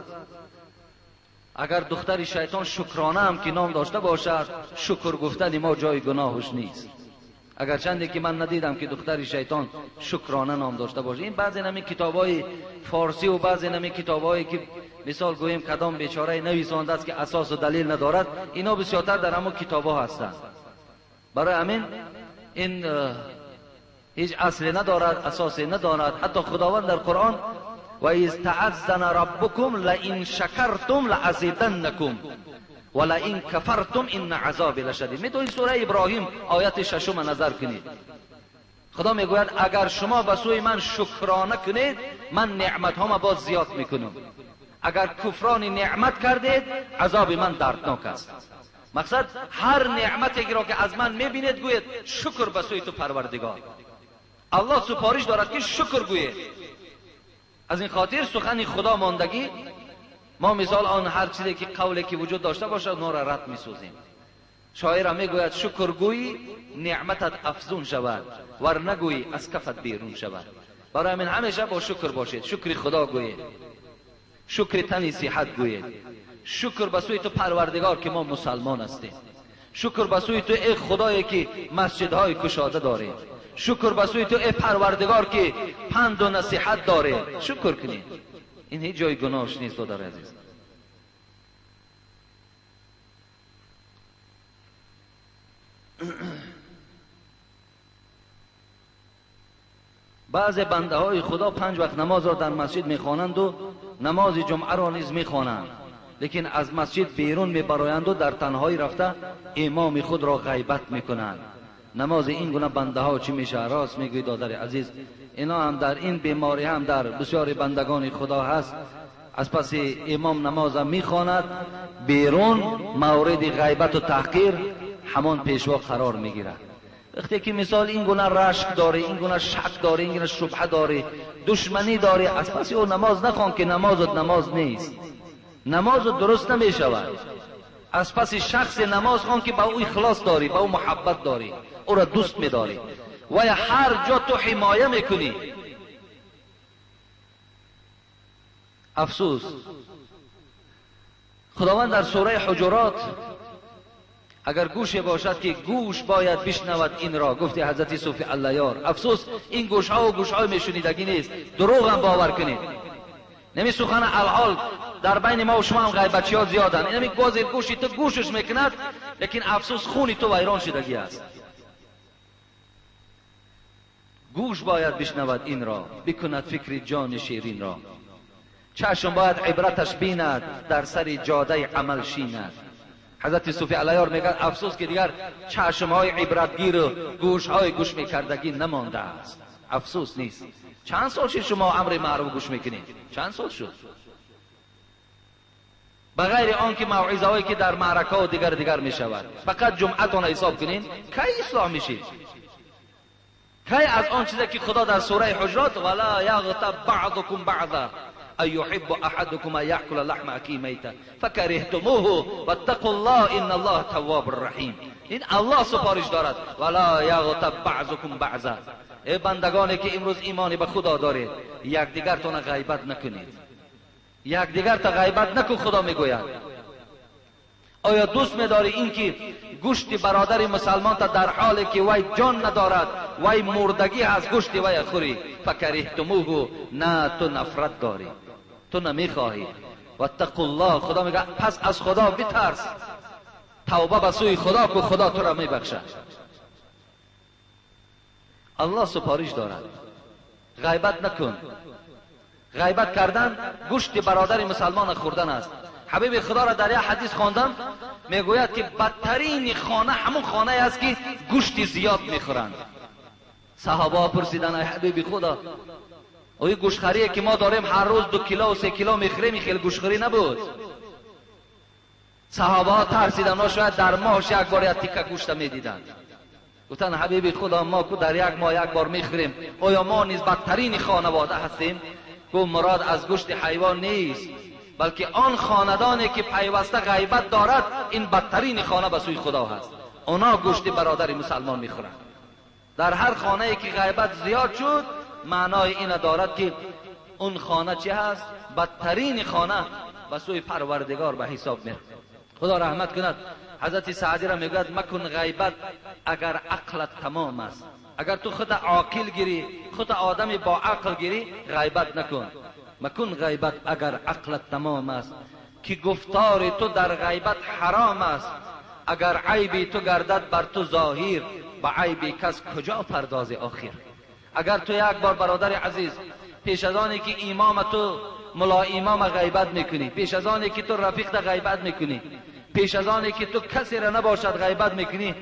A: اگر دختر شیطان شکرانه هم که نام داشته باشد، شکر گفتن ما جای گناهش نیست. اگر چندی که من ندیدم که دختر شیطان شکرانه نام داشته باشه. این بعضی نمی کتابای فارسی و بعضی نمی کتابایی که مثال گوییم کدام بیچاره نویسانده است که اساس و دلیل ندارد، اینا بسیارتر در همون کتابا هستند. برای همین این هیچ اصلی ندارد، اساسی ندارد. حتی خداوند در قرآن و اذ تعذن ربکم لئن شکرتم لازیدنکم ولئن کفرتم ان عذابی لشدید. میتونید سوره ابراهیم آیت 6 نظر کنید. خدا میگوید اگر شما به سوی من شکرانه کنید من نعمت هام باز زیاد میکنم، اگر کفران نعمت کردید عذاب من دردناک است. مقصد هر نعمتی را که از من میبینید گوید شکر به سوی تو پروردگار. الله سپارش دارد که شکر گوید. از این خاطر سخن خدا ماندگی ما مثال آن هر چیزی که قولی که وجود داشته باشد اونها را رد میسوزیم. شاعر میگوید شکر گویی نعمتت افزون شود، ور نگویی از کفت بیرون شود. برای من همیشه با شکر باشید، شکر خدا گویید، شکر تنی صحت گویید، شکر به سوی تو پروردگار که ما مسلمان هستیم، شکر به سوی تو ای خدایی که مسجدهای کشاده داریم، شکر به سوی تو ای پروردگار که پند و نصیحت داره. شکر کنید، این هیچ جای گناهش نیست برادر عزیز. بعض بنده های خدا 5 وقت نماز را در مسجد میخوانند و نماز جمعه را نیز میخوانند، لیکن از مسجد بیرون میبرایند و در تنهایی رفته امام خود را غیبت میکنند. نماز این گونه بنده ها چی میشه؟ راست میگوی دادر عزیز، اینا هم در این بیماری هم در بسیار بندگان خدا هست. از پس امام نماز میخواند، بیرون مورد غیبت و تحقیر همان پیشوا قرار میگیرد. وقتی که مثال این گونه رشک داره، این گونه شک داره، این گونه شبهه داره، دشمنی داره، از پس او نماز نخوان که نمازت نماز نیست، نمازت درست نمیشود. از پس شخص نماز خوان که با او اخلاص داری، با او محبت داری، او را دوست میداری و هر جا تو حمایه میکنی. افسوس، خداوند در سوره حجرات اگر گوش باشد که گوش باید بشنود این را، گفتی حضرت صوفی الله یار. افسوس این گوش ها و گوش های میشنیدگی نیست، دروغ هم باور کنید. نمی سخن الحال در بین ما و شما هم غیبتچی ها زیادن، اینمی گاز گوشی تو گوشش میکند، لیکن افسوس خونی تو ویران شدگی است. گوش باید بشنود این را، بکند فکر جان شیرین را. چشم باید عبرتش بیند، در سر جاده عمل شیند. حضرت صوفی علیار میگن افسوس که دیگر چشمهای عبرتگیر و گوشهای گوش میکردگی نمانده است. افسوس نیست. چند سال شد شما امر معروف گوش میکنید؟ چند سال شد؟ بغیر آن که موعظه هایی که در معرکه و دیگر دیگر میشود، فقط جمعه تان حساب کنین کی اصلاح میشید؟ کی از آن چیزی که خدا در سوره حجرات ولا یغتب بعضکم بعضا ان یحب احدکم ان یأکل لحم اخیه میتا فکرهتموه واتقوا الله ان الله تواب رحیم. این الله سپارش دارد ولا یغتب بعضکم بعضا. ای بندگانی که امروز ایمانی به خدا دارید، یکدیگرتان غیبت نکنید. یکدیگر تا غیبت نکن. خدا میگوید آیا دوست میداری اینکه گوشت برادر مسلمان تا در حالی که وی جان ندارد، وی مردگی از گوشت وی خوری؟ فکرهتموه، نه تو نفرت داری، تو نمیخواهی. واتقوا الله، خدا میگه پس از خدا بترس، توبه به سوی خدا که خدا تو را میبخشد. الله سپارش دارد غیبت نکن. غیبت کردن گوشت برادر مسلمان خوردن است. حبیب خدا را در یک حدیث خواندم، میگوید که بدترین خانه همون خانه است که گوشت زیاد میخورند. صحابه پرسیدن ای حبیب خدا، اوی گوشتخوری که ما داریم هر روز 2 کیلو و 3 کیلو میخوریم، خیلی گوشتخوری نبود. صحابه ترسیدن، ها شاید در ماهش یک بار یک تیکه گوشت میدیدند. گفتن حبیب خدا ما که در یک ماه یک بار میخوریم، آیا ما نیز بدترین خانواده هستیم؟ گفت مراد از گوشت حیوان نیست، بلکه آن خاندانی که پیوسته غیبت دارد این بدترین خانه به سوی خدا هست. اونا گوشت برادر مسلمان میخورند. در هر خانه ای که غیبت زیاد شد، معنای این دارد که اون خانه چه هست؟ بدترین خانه به سوی پروردگار به حساب میاد. خدا رحمت کند حضرت سعدی را میگوید مکن غیبت اگر عقلت تمام است. اگر تو خود عاقل گیری، خود آدم با عقل گیری، غیبت نکن. مکن غیبت اگر عقلت تمام است، که گفتار تو در غیبت حرام است. اگر عیبی تو گردد بر تو ظاهر، به عیب کس کجا پرداز آخر. اگر تو یک بار برادر عزیز پیش از آنی که امام تو ملا امام غیبت میکنی، پیش از آنی که تو رفیق غیبت میکنی، پیش از آنی که تو کسی را نباشد غیبت میکنی،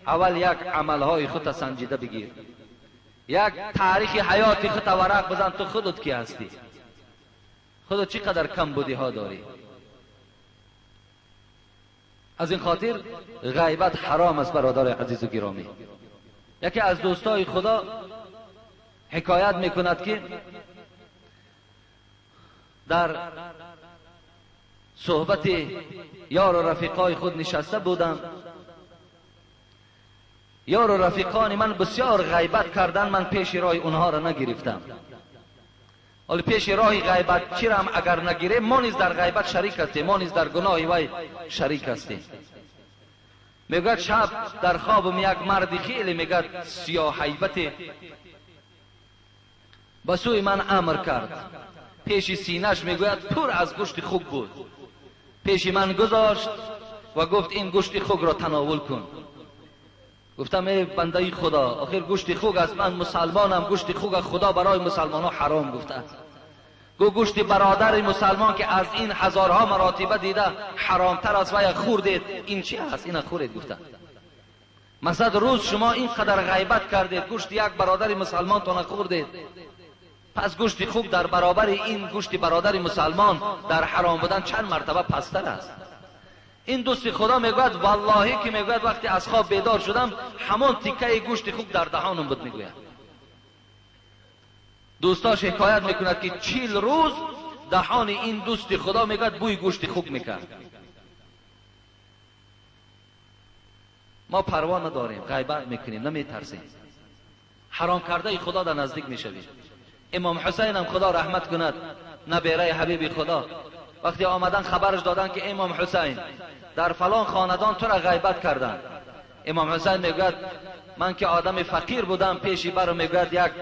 A: اول یک عملهای خود سنجیده بگیر، یک تاریخ حیات خود ورق بزن، تو خودت کی هستی، خودت چقدر کم بودی ها داری. از این خاطر غیبت حرام است برادر عزیز و گرامی. یکی از دوستای خدا حکایت میکند که در صحبت یار و رفیقای خود نشسته بودم، یار و رفیقان من بسیار غیبت کردن، من پیش راه اونها را نگرفتم. حالا پیش راه غیبت چی را هم اگر نگیریم، ما نیز در غیبت شریک هستیم، ما نیز در گناه وی شریک هستیم. میگوید شب در خوابم یک مردی خیلی میگد سیاه هیبت به سوی من امر کرد. پیش سینه‌اش میگوید پر از گوشت خوک بود. پیش من گذاشت و گفت این گوشت خوک را تناول کن. گفتم ای بنده خدا، آخر گوشت خوک است، من مسلمانم، گوشت خوک خدا برای مسلمان ها حرام گفته است. گو گوشت برادر مسلمان که از این هزارها مراتبه دیده حرامتر است و خوردید، این چی است؟ این خورید. گفته مثلا روز شما اینقدر غیبت کردید، گوشت یک برادر مسلمان تا نخوردید، پس گوشت خوک در برابر این گوشت برادر مسلمان در حرام بودن چند مرتبه پستر است. این دوست خدا میگوید والله که میگوید وقتی از خواب بیدار شدم همان تیکه گوشت خوک در دهانم بود. میگوید دوستاش حکایت میکند که 40 روز دهان این دوست خدا میگوید بوی گوشت خوک میکرد. ما پروا نداریم، غیبت میکنیم، نمیترسیم، حرام کرده خدا در نزدیک میشویم. امام حسین هم خدا رحمت کند، نبیره حبیب خدا، وقتی آمدن خبرش دادن که امام حسین در فلان خاندان تو را غیبت کردن، امام حسین میگوید من که آدم فقیر بودم، پیشی برو میگوید یک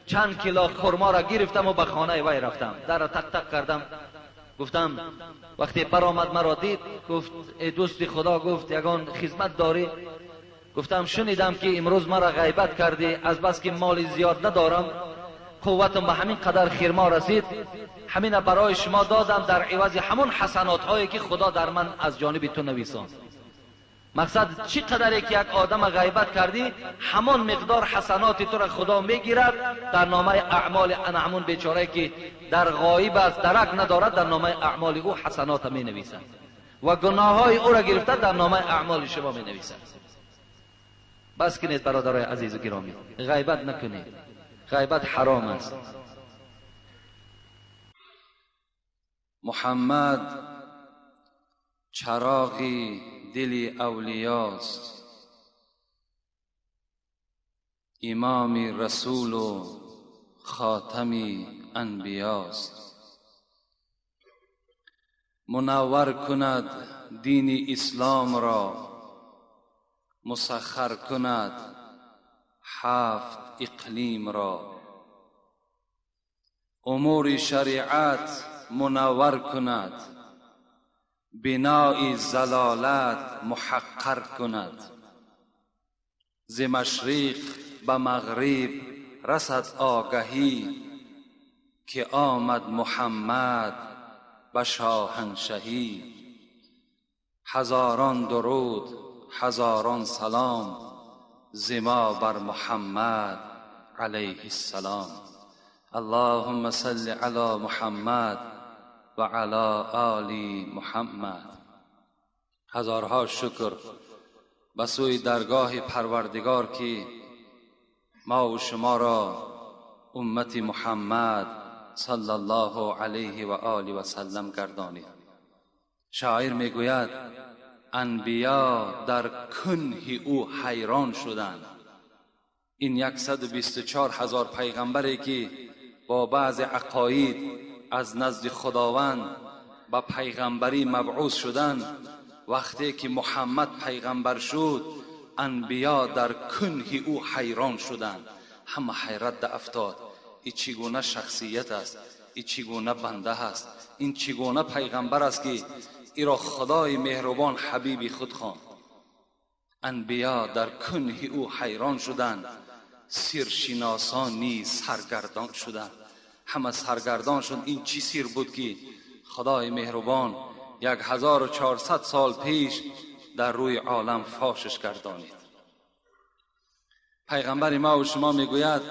A: چند کیلو خرما را گرفتم و به خانه وی رفتم، در را تق تق کردم، گفتم وقتی برآمد مرا دید، گفت ای دوست خدا، گفت یگان خدمت داری؟ گفتم شنیدم که امروز مرا غیبت کردی، از بس که مال زیاد ندارم قوتم به همین قدر خرما رسید، همین برای شما دادم در عوض همون حسنات هایی که خدا در من از جانب تو نویساند. مقصد چی قدری که یک آدم غیبت کردی همان مقدار حسنات تو را خدا میگیرد در نامه اعمال انا همون بیچاره که در غایب است درک ندارد، در نامه اعمال او حسنات می نویسد و گناه های او را گرفته در نامه اعمال شما می نویسد. بس کنید برادرای عزیز و گرامی، غیبت نکنید، غیبت حرام است.
C: محمد چراغی دل اولیاست، امام رسول و خاتم انبیاست. منور کند دین اسلام را، مسخر کند 7 اقلیم را. امور شریعت منور کند، بنای ضلالت محقر کند. ز مشرق به مغرب رسد آگهی، که آمد محمد به شاهنشهی. هزاران درود هزاران سلام، ز ما بر محمد علیه السلام. اللهم صل علی محمد و علی آل محمد. هزارها شکر به سوی درگاه پروردگار که ما و شما را امت محمد صلی الله علیه و آله و سلم گردانید. شاعر میگوید انبیا در کنه او حیران شدند. این 124,000 پیغمبری که با بعض عقاید از نزد خداوند به پیغمبری مبعوث شدند، وقتی که محمد پیغمبر شد انبیا در کنه او حیران شدند. همه حیرت در افتاد، این چگونه شخصیت است، این چگونه بنده است، این چگونه پیغمبر است که ای را خدای مهربان حبیب خود خواند. انبیا در کنه او حیران شدند، سیرشناسان نیز سرگردان شدند. همه سرگردان شد این چی سیر بود که خدای مهربان 1400 سال پیش در روی عالم فاشش گردانید. پیغمبر ما و شما میگوید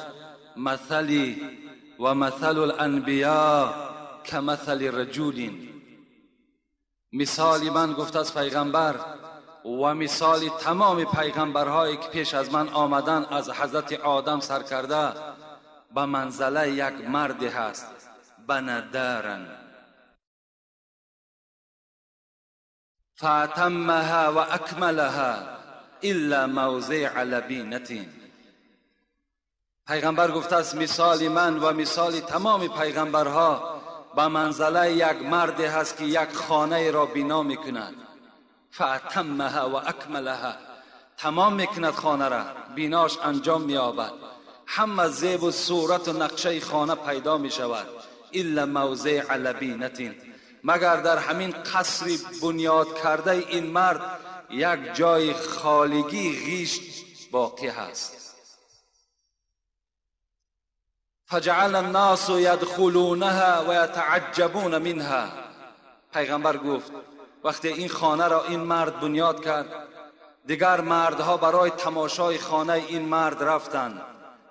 C: مثلی و مثل الانبیا کمثل رجل. مثال من گفت از پیغمبر و مثال تمام پیغمبرهایی که پیش از من آمدن از حضرت آدم سر کرده به منزله یک مرد هست، بندارن فاتمها و اکملها الا موضع لبینة. پیغمبر گفته است مثال من و مثال تمام پیغمبرها به منزله یک مرد هست که یک خانه را بنا میکند، فاتمها و اکملها، تمام میکند خانه را، بیناش انجام مییابد، همه زیب و صورت و نقشه خانه پیدا میشود، الا موضع لبینة، مگر در همین قصر بنیاد کرده این مرد یک جای خالگی غیش باقی هست. فجعل الناس يدخلونها ويتعجبون منها. پیغمبر گفت وقتی این خانه را این مرد بنیاد کرد، دیگر مردها برای تماشای خانه این مرد رفتند،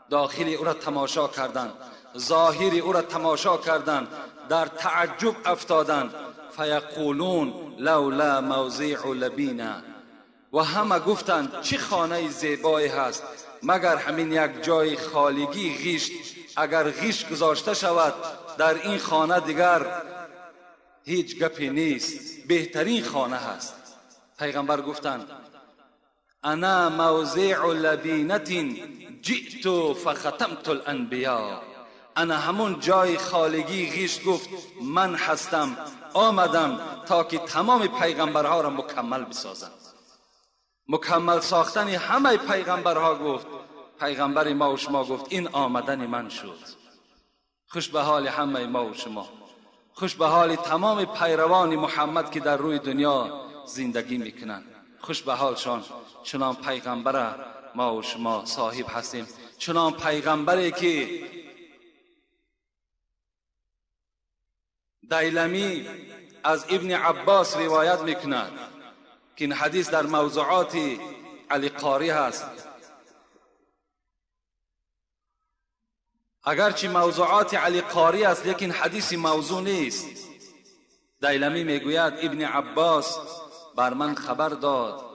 C: داخل او را تماشا کردند، ظاهر او را تماشا کردند، در تعجب افتادند. فیقولون لولا موضع لبینا، و همه گفتند چه خانه زیبایی هست، مگر همین یک جای خالگی غیش، اگر غیش گذاشته شود در این خانه دیگر هیچ گپی نیست، بهترین خانه هست. پیغمبر گفتند انا موضع لبینة جئت فختمت الانبیاء. انا همون جای خالگی غیش گفت من هستم، آمدم تا که تمام پیغمبرها را مکمل بسازم. مکمل ساختن همه پیغمبرها گفت پیغمبر ما و شما گفت این آمدن من شد. خوش به حال همه ما و شما، خوش به حال تمام پیروان محمد که در روی دنیا زندگی میکنند، خوش به حالشان. چنان پیغمبر ما و شما صاحب هستیم، چنان پیغمبری که دیلمی از ابن عباس روایت میکند که این حدیث در موضوعات علی قاری هست. اگرچه موضوعات علی قاری است لیکن حدیث موضوع نیست. دیلمی میگوید ابن عباس بر من خبر داد،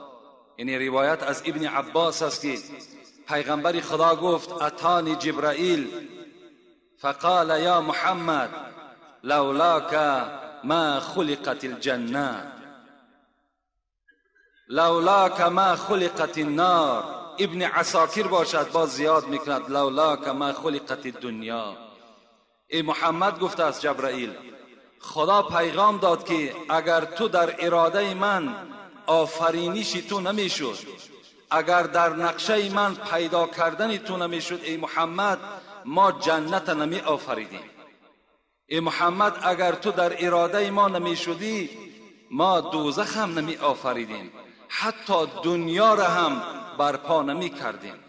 C: یعنی روایت از ابن عباس است که پیغمبر خدا گفت اتانی جبرائیل فقال یا محمد لولاک ما خلقت الجنه لولاک ما خلقت النار. ابن عساکر باشد باز زیاد میکند لولاک ما خلقت الدنیا. ای محمد، گفته است جبرائیل، خدا پیغام داد که اگر تو در اراده من آفرینش تو نمیشد، اگر در نقشه من پیدا کردن تو نمیشد ای محمد، ما جنت نمی آفریدیم. ای محمد، اگر تو در اراده ما نمیشدی، ما دوزخ هم نمی آفریدیم، حتی دنیا را هم برپا نمی کردیم.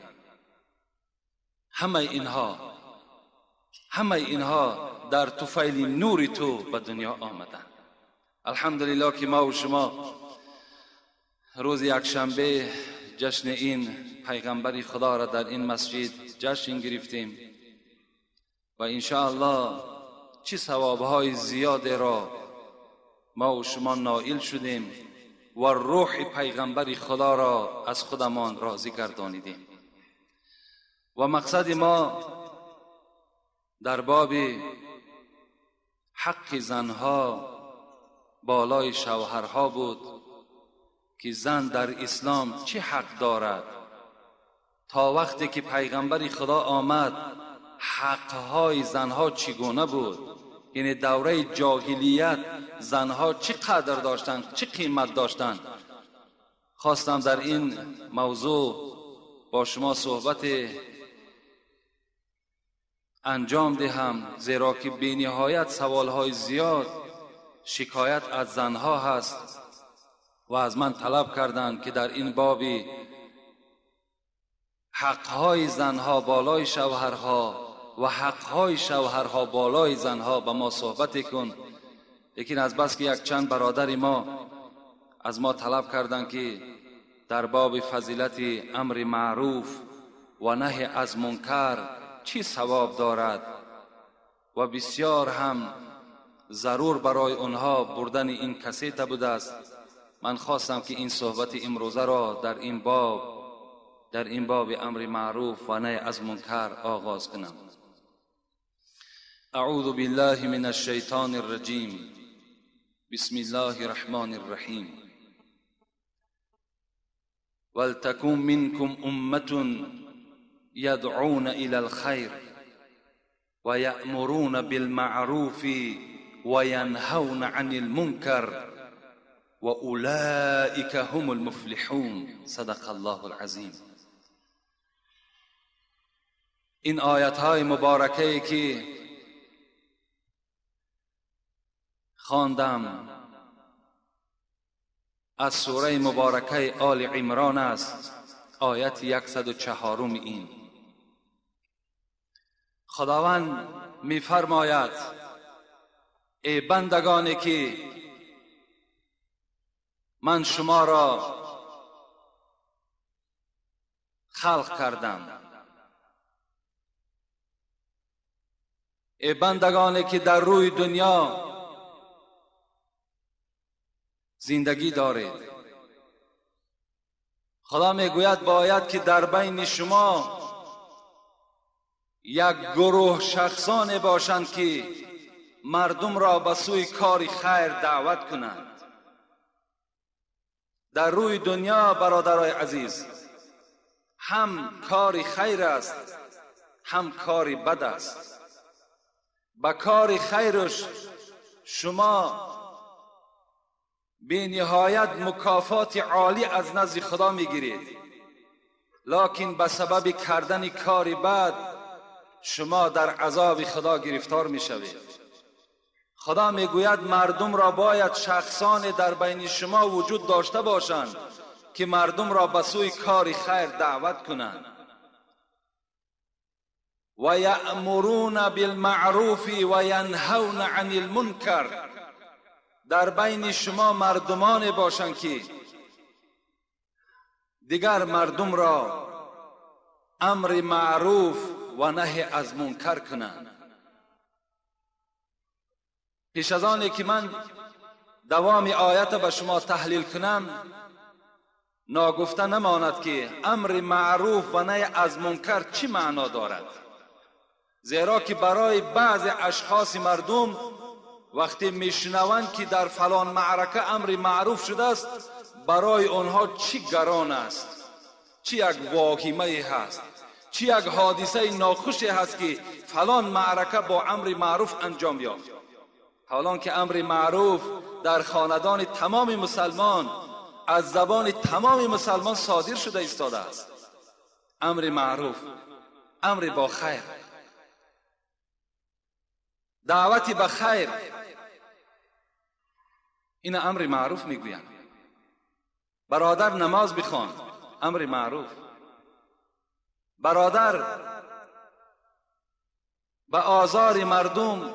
C: همه اینها در طفیل نور تو به دنیا آمدن. الحمدلله که ما و شما روز یکشنبه جشن این پیغمبر خدا را در این مسجد جشن گرفتیم و انشاءالله چه ثوابهای زیاد را ما و شما نائل شدیم و روح پیغمبر خدا را از خودمان راضی گردانیدیم. و مقصد ما در باب حق زنها بالای شوهرها بود که زن در اسلام چه حق دارد. تا وقتی که پیغمبر خدا آمد، حقهای زنها چگونه بود؟ یعنی دوره جاهلیت زنها چه قدر داشتند، چه قیمت داشتند. خواستم در این موضوع با شما صحبت انجام دهم، زیرا که بینهایت سوالهای زیاد، شکایت از زنها هست و از من طلب کردند که در این باب حقهای زنها بالای شوهرها و حقهای شوهرها بالای زنها به ما صحبت کن. لیکن از بس که یک چند برادر ما از ما طلب کردند که در باب فضیلت امر معروف و نهی از منکر چی ثواب دارد و بسیار هم ضرور برای آنها بردن این کسیت بوده است، من خواستم که این صحبت امروزه را در این باب امر معروف و نهی از منکر آغاز کنم. اعوذ بالله من الشیطان الرجیم. بسم الله الرحمن الرحیم. ولتكن منكم أمة يدعون إلى الخير ويأمرون بالمعروف وينهون عن المنكر وأولئك هم المفلحون. صدق الله العظیم. این آیت های مبارکه که خواندم از سوره مبارکه آل عمران است، آیت 104. این خداوند میفرماید ای بندگانی که من شما را خلق کردم، ای بندگانی که در روی دنیا زندگی دارید، خدا میگوید باید که در بین شما یک گروه شخصان باشند که مردم را به سوی کار خیر دعوت کنند. در روی دنیا، برادرای عزیز، هم کار خیر است، هم کار بد است. به کار خیرش شما بی نهایت مکافات عالی از نزد خدا میگیرید، لکن به سبب کردن کار بد شما در عذاب خدا گرفتار میشوید. خدا میگوید مردم را باید شخصان در بین شما وجود داشته باشند که مردم را به سوی کار خیر دعوت کنند. و یأمرون بالمعروف و ینهون عن المنکر. در بین شما مردمان باشند که دیگر مردم را امر معروف و نهی از منکر کنند. پیش از آنی که من دوام آیت به شما تحلیل کنم، ناگفته نماند که امر معروف و نهی از منکر چی معنا دارد، زیرا که برای بعض اشخاص مردم وقتی میشنوند که در فلان معرکه امر معروف شده است، برای آنها چی گران است، چی یک واهمه هست، چی یک حادثه ناخوشی هست که فلان معرکه با امر معروف انجام یافت. حالان که امر معروف در خاندان تمام مسلمان از زبان تمام مسلمان صادر شده ایستاده است. امر معروف، امر با خیر، دعوت به خیر، این امر معروف میگویند. برادر نماز بخوان، امر معروف. برادر به آزار مردم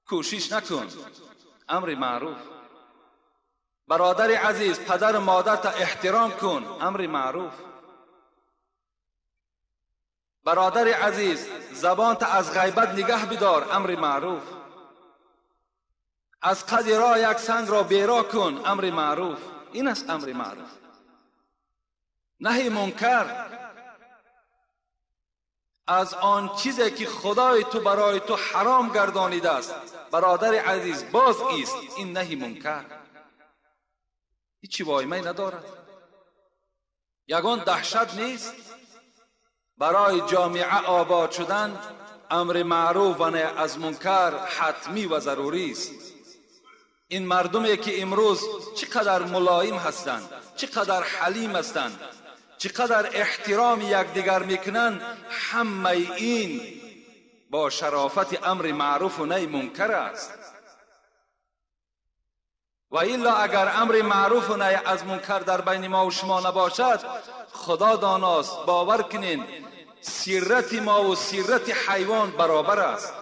C: کوشش نکن، امر معروف. برادر عزیز پدر و مادر تا احترام کن، امر معروف. برادر عزیز زبان تا از غیبت نگه بدار، امر معروف. از قد راه یک سنگ را بیرا کن، امر معروف. این است امر معروف. نهی منکر از آن چیزی که خدای تو برای تو حرام گردانیده است، برادر عزیز باز ایست، این نهی منکر. هیچی وایمه ندارد، یگان دهشت نیست. برای جامعه آباد شدن امر معروف و نهی از منکر حتمی و ضروری است. این مردمی که امروز چقدر ملایم هستند، چقدر حلیم هستند، چقدر احترام یکدیگر میکنند، همه این با شرافت امر معروف و نهی منکر است. و الا اگر امر معروف و نهی از منکر در بین ما و شما نباشد، خدا داناست، باور کنین سیرت ما و سیرت حیوان برابر است.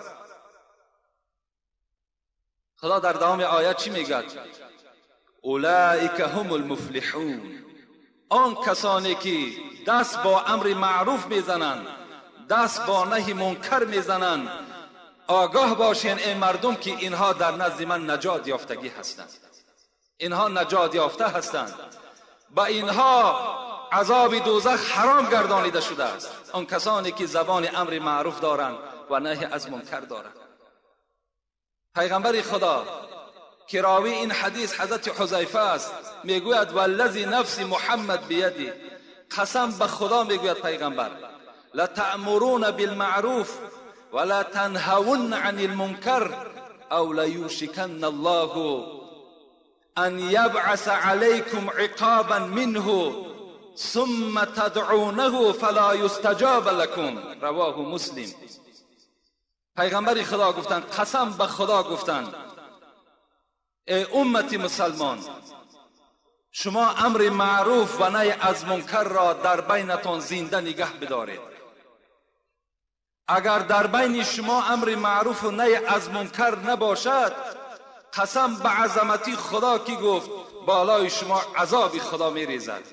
C: خدا در دوام آیت چی میگد؟ اولئک هم المفلحون. آن کسانی که دست با امر معروف میزنند، دست با نهی منکر میزنند، آگاه باشین ای مردم که اینها در نزد من نجات یافتگی هستند، اینها نجات یافته هستند، با اینها عذاب دوزخ حرام گردانیده شده است. آن کسانی که زبان امر معروف دارند و نهی از منکر دارند. پیغمبر خدا که راوی این حدیث حضرت حذیفه است، میگوید والذی نفس محمد بیدی، قسم به خدا میگوید پیغمبر، لتأمرون بالمعروف ولا تنهون عن المنکر او لیوشکن الله ان یبعث علیکم عقابا منه ثم تدعونه فلا یستجاب لکم. رواه مسلم. پیغمبر خدا گفتند، قسم به خدا گفتند، ای امت مسلمان، شما امر معروف و نهی از منکر را در بینتان زنده نگه بدارید. اگر در بین شما امر معروف و نهی از منکر نباشد، قسم به عظمتی خدا که گفت بالای شما عذاب خدا میریزد.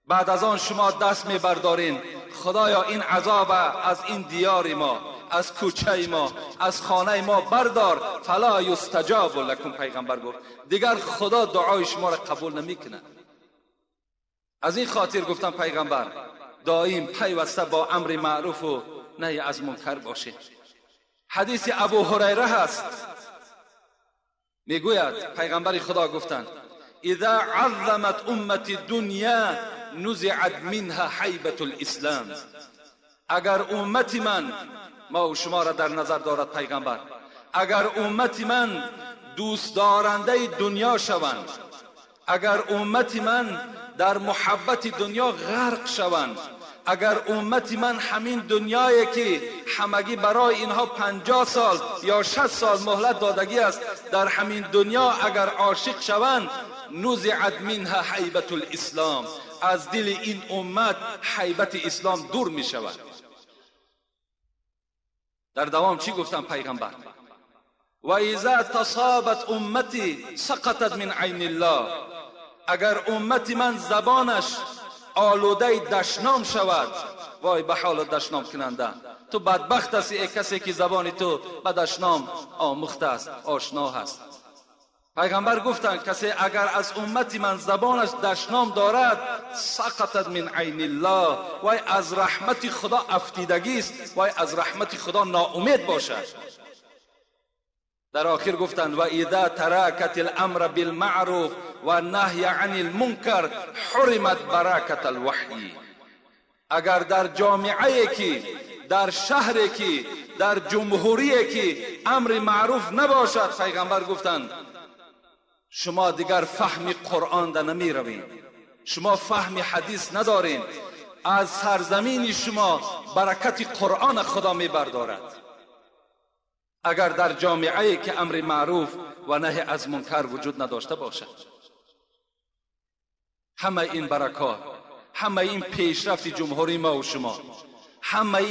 C: بعد از آن شما دست میبردارین، خدایا این عذاب از این دیار ما، از کوچه ما، از خانه ما بردار، فلا یستجاب لکم. پیغمبر گفت دیگر خدا دعای شما را قبول نمیکنه. از این خاطر گفتم پیغمبر دائم پیوسته با امر معروف و نهی از منکر باشه. حدیث ابو هریره هست، میگوید پیغمبر خدا گفتند اذا عظمت امت دنیا نزعت منها حیبت الاسلام. اگر امت من، ما و شما را در نظر دارد پیغمبر، اگر امت من دوست دارنده دنیا شوند، اگر امت من در محبت دنیا غرق شوند، اگر امت من همین دنیایی که همگی برای اینها 50 سال یا 60 سال مهلت دادگی است، در همین دنیا اگر عاشق شوند، نزعت منها حیبت الاسلام، از دل این امت حیبت اسلام دور می شود. در دوام چی گفتم پیغمبر؟ و اذا تصابت امتی سقطت من عین الله. اگر امت من زبانش آلوده دشنام شود، وای به حال دشنام کننده، تو بدبخت هستی ای کسی که زبان تو به دشنام آموخته است، آشنا هست. پیغمبر گفتند کسی اگر از امت من زبانش دشنام دارد، سقطت من عین الله، وای از رحمت خدا افتیدگی است، وای از رحمت خدا ناامید باشد. در آخر گفتند و اذا ترکت الامر بالمعروف و نهی عن المنکر حرمت برکت الوحی. اگر در جامعه که، در شهر که، در جمهوری که امر معروف نباشد، پیغمبر گفتند شما دیگر فهم قرآن در نمی روید، شما فهم حدیث ندارین، از سرزمین شما برکت قرآن خدا می بردارد. اگر در جامعه که امر معروف و نهی از منکر وجود نداشته باشد، همه این برکات، همه این پیشرفت جمهوری ما و شما، همه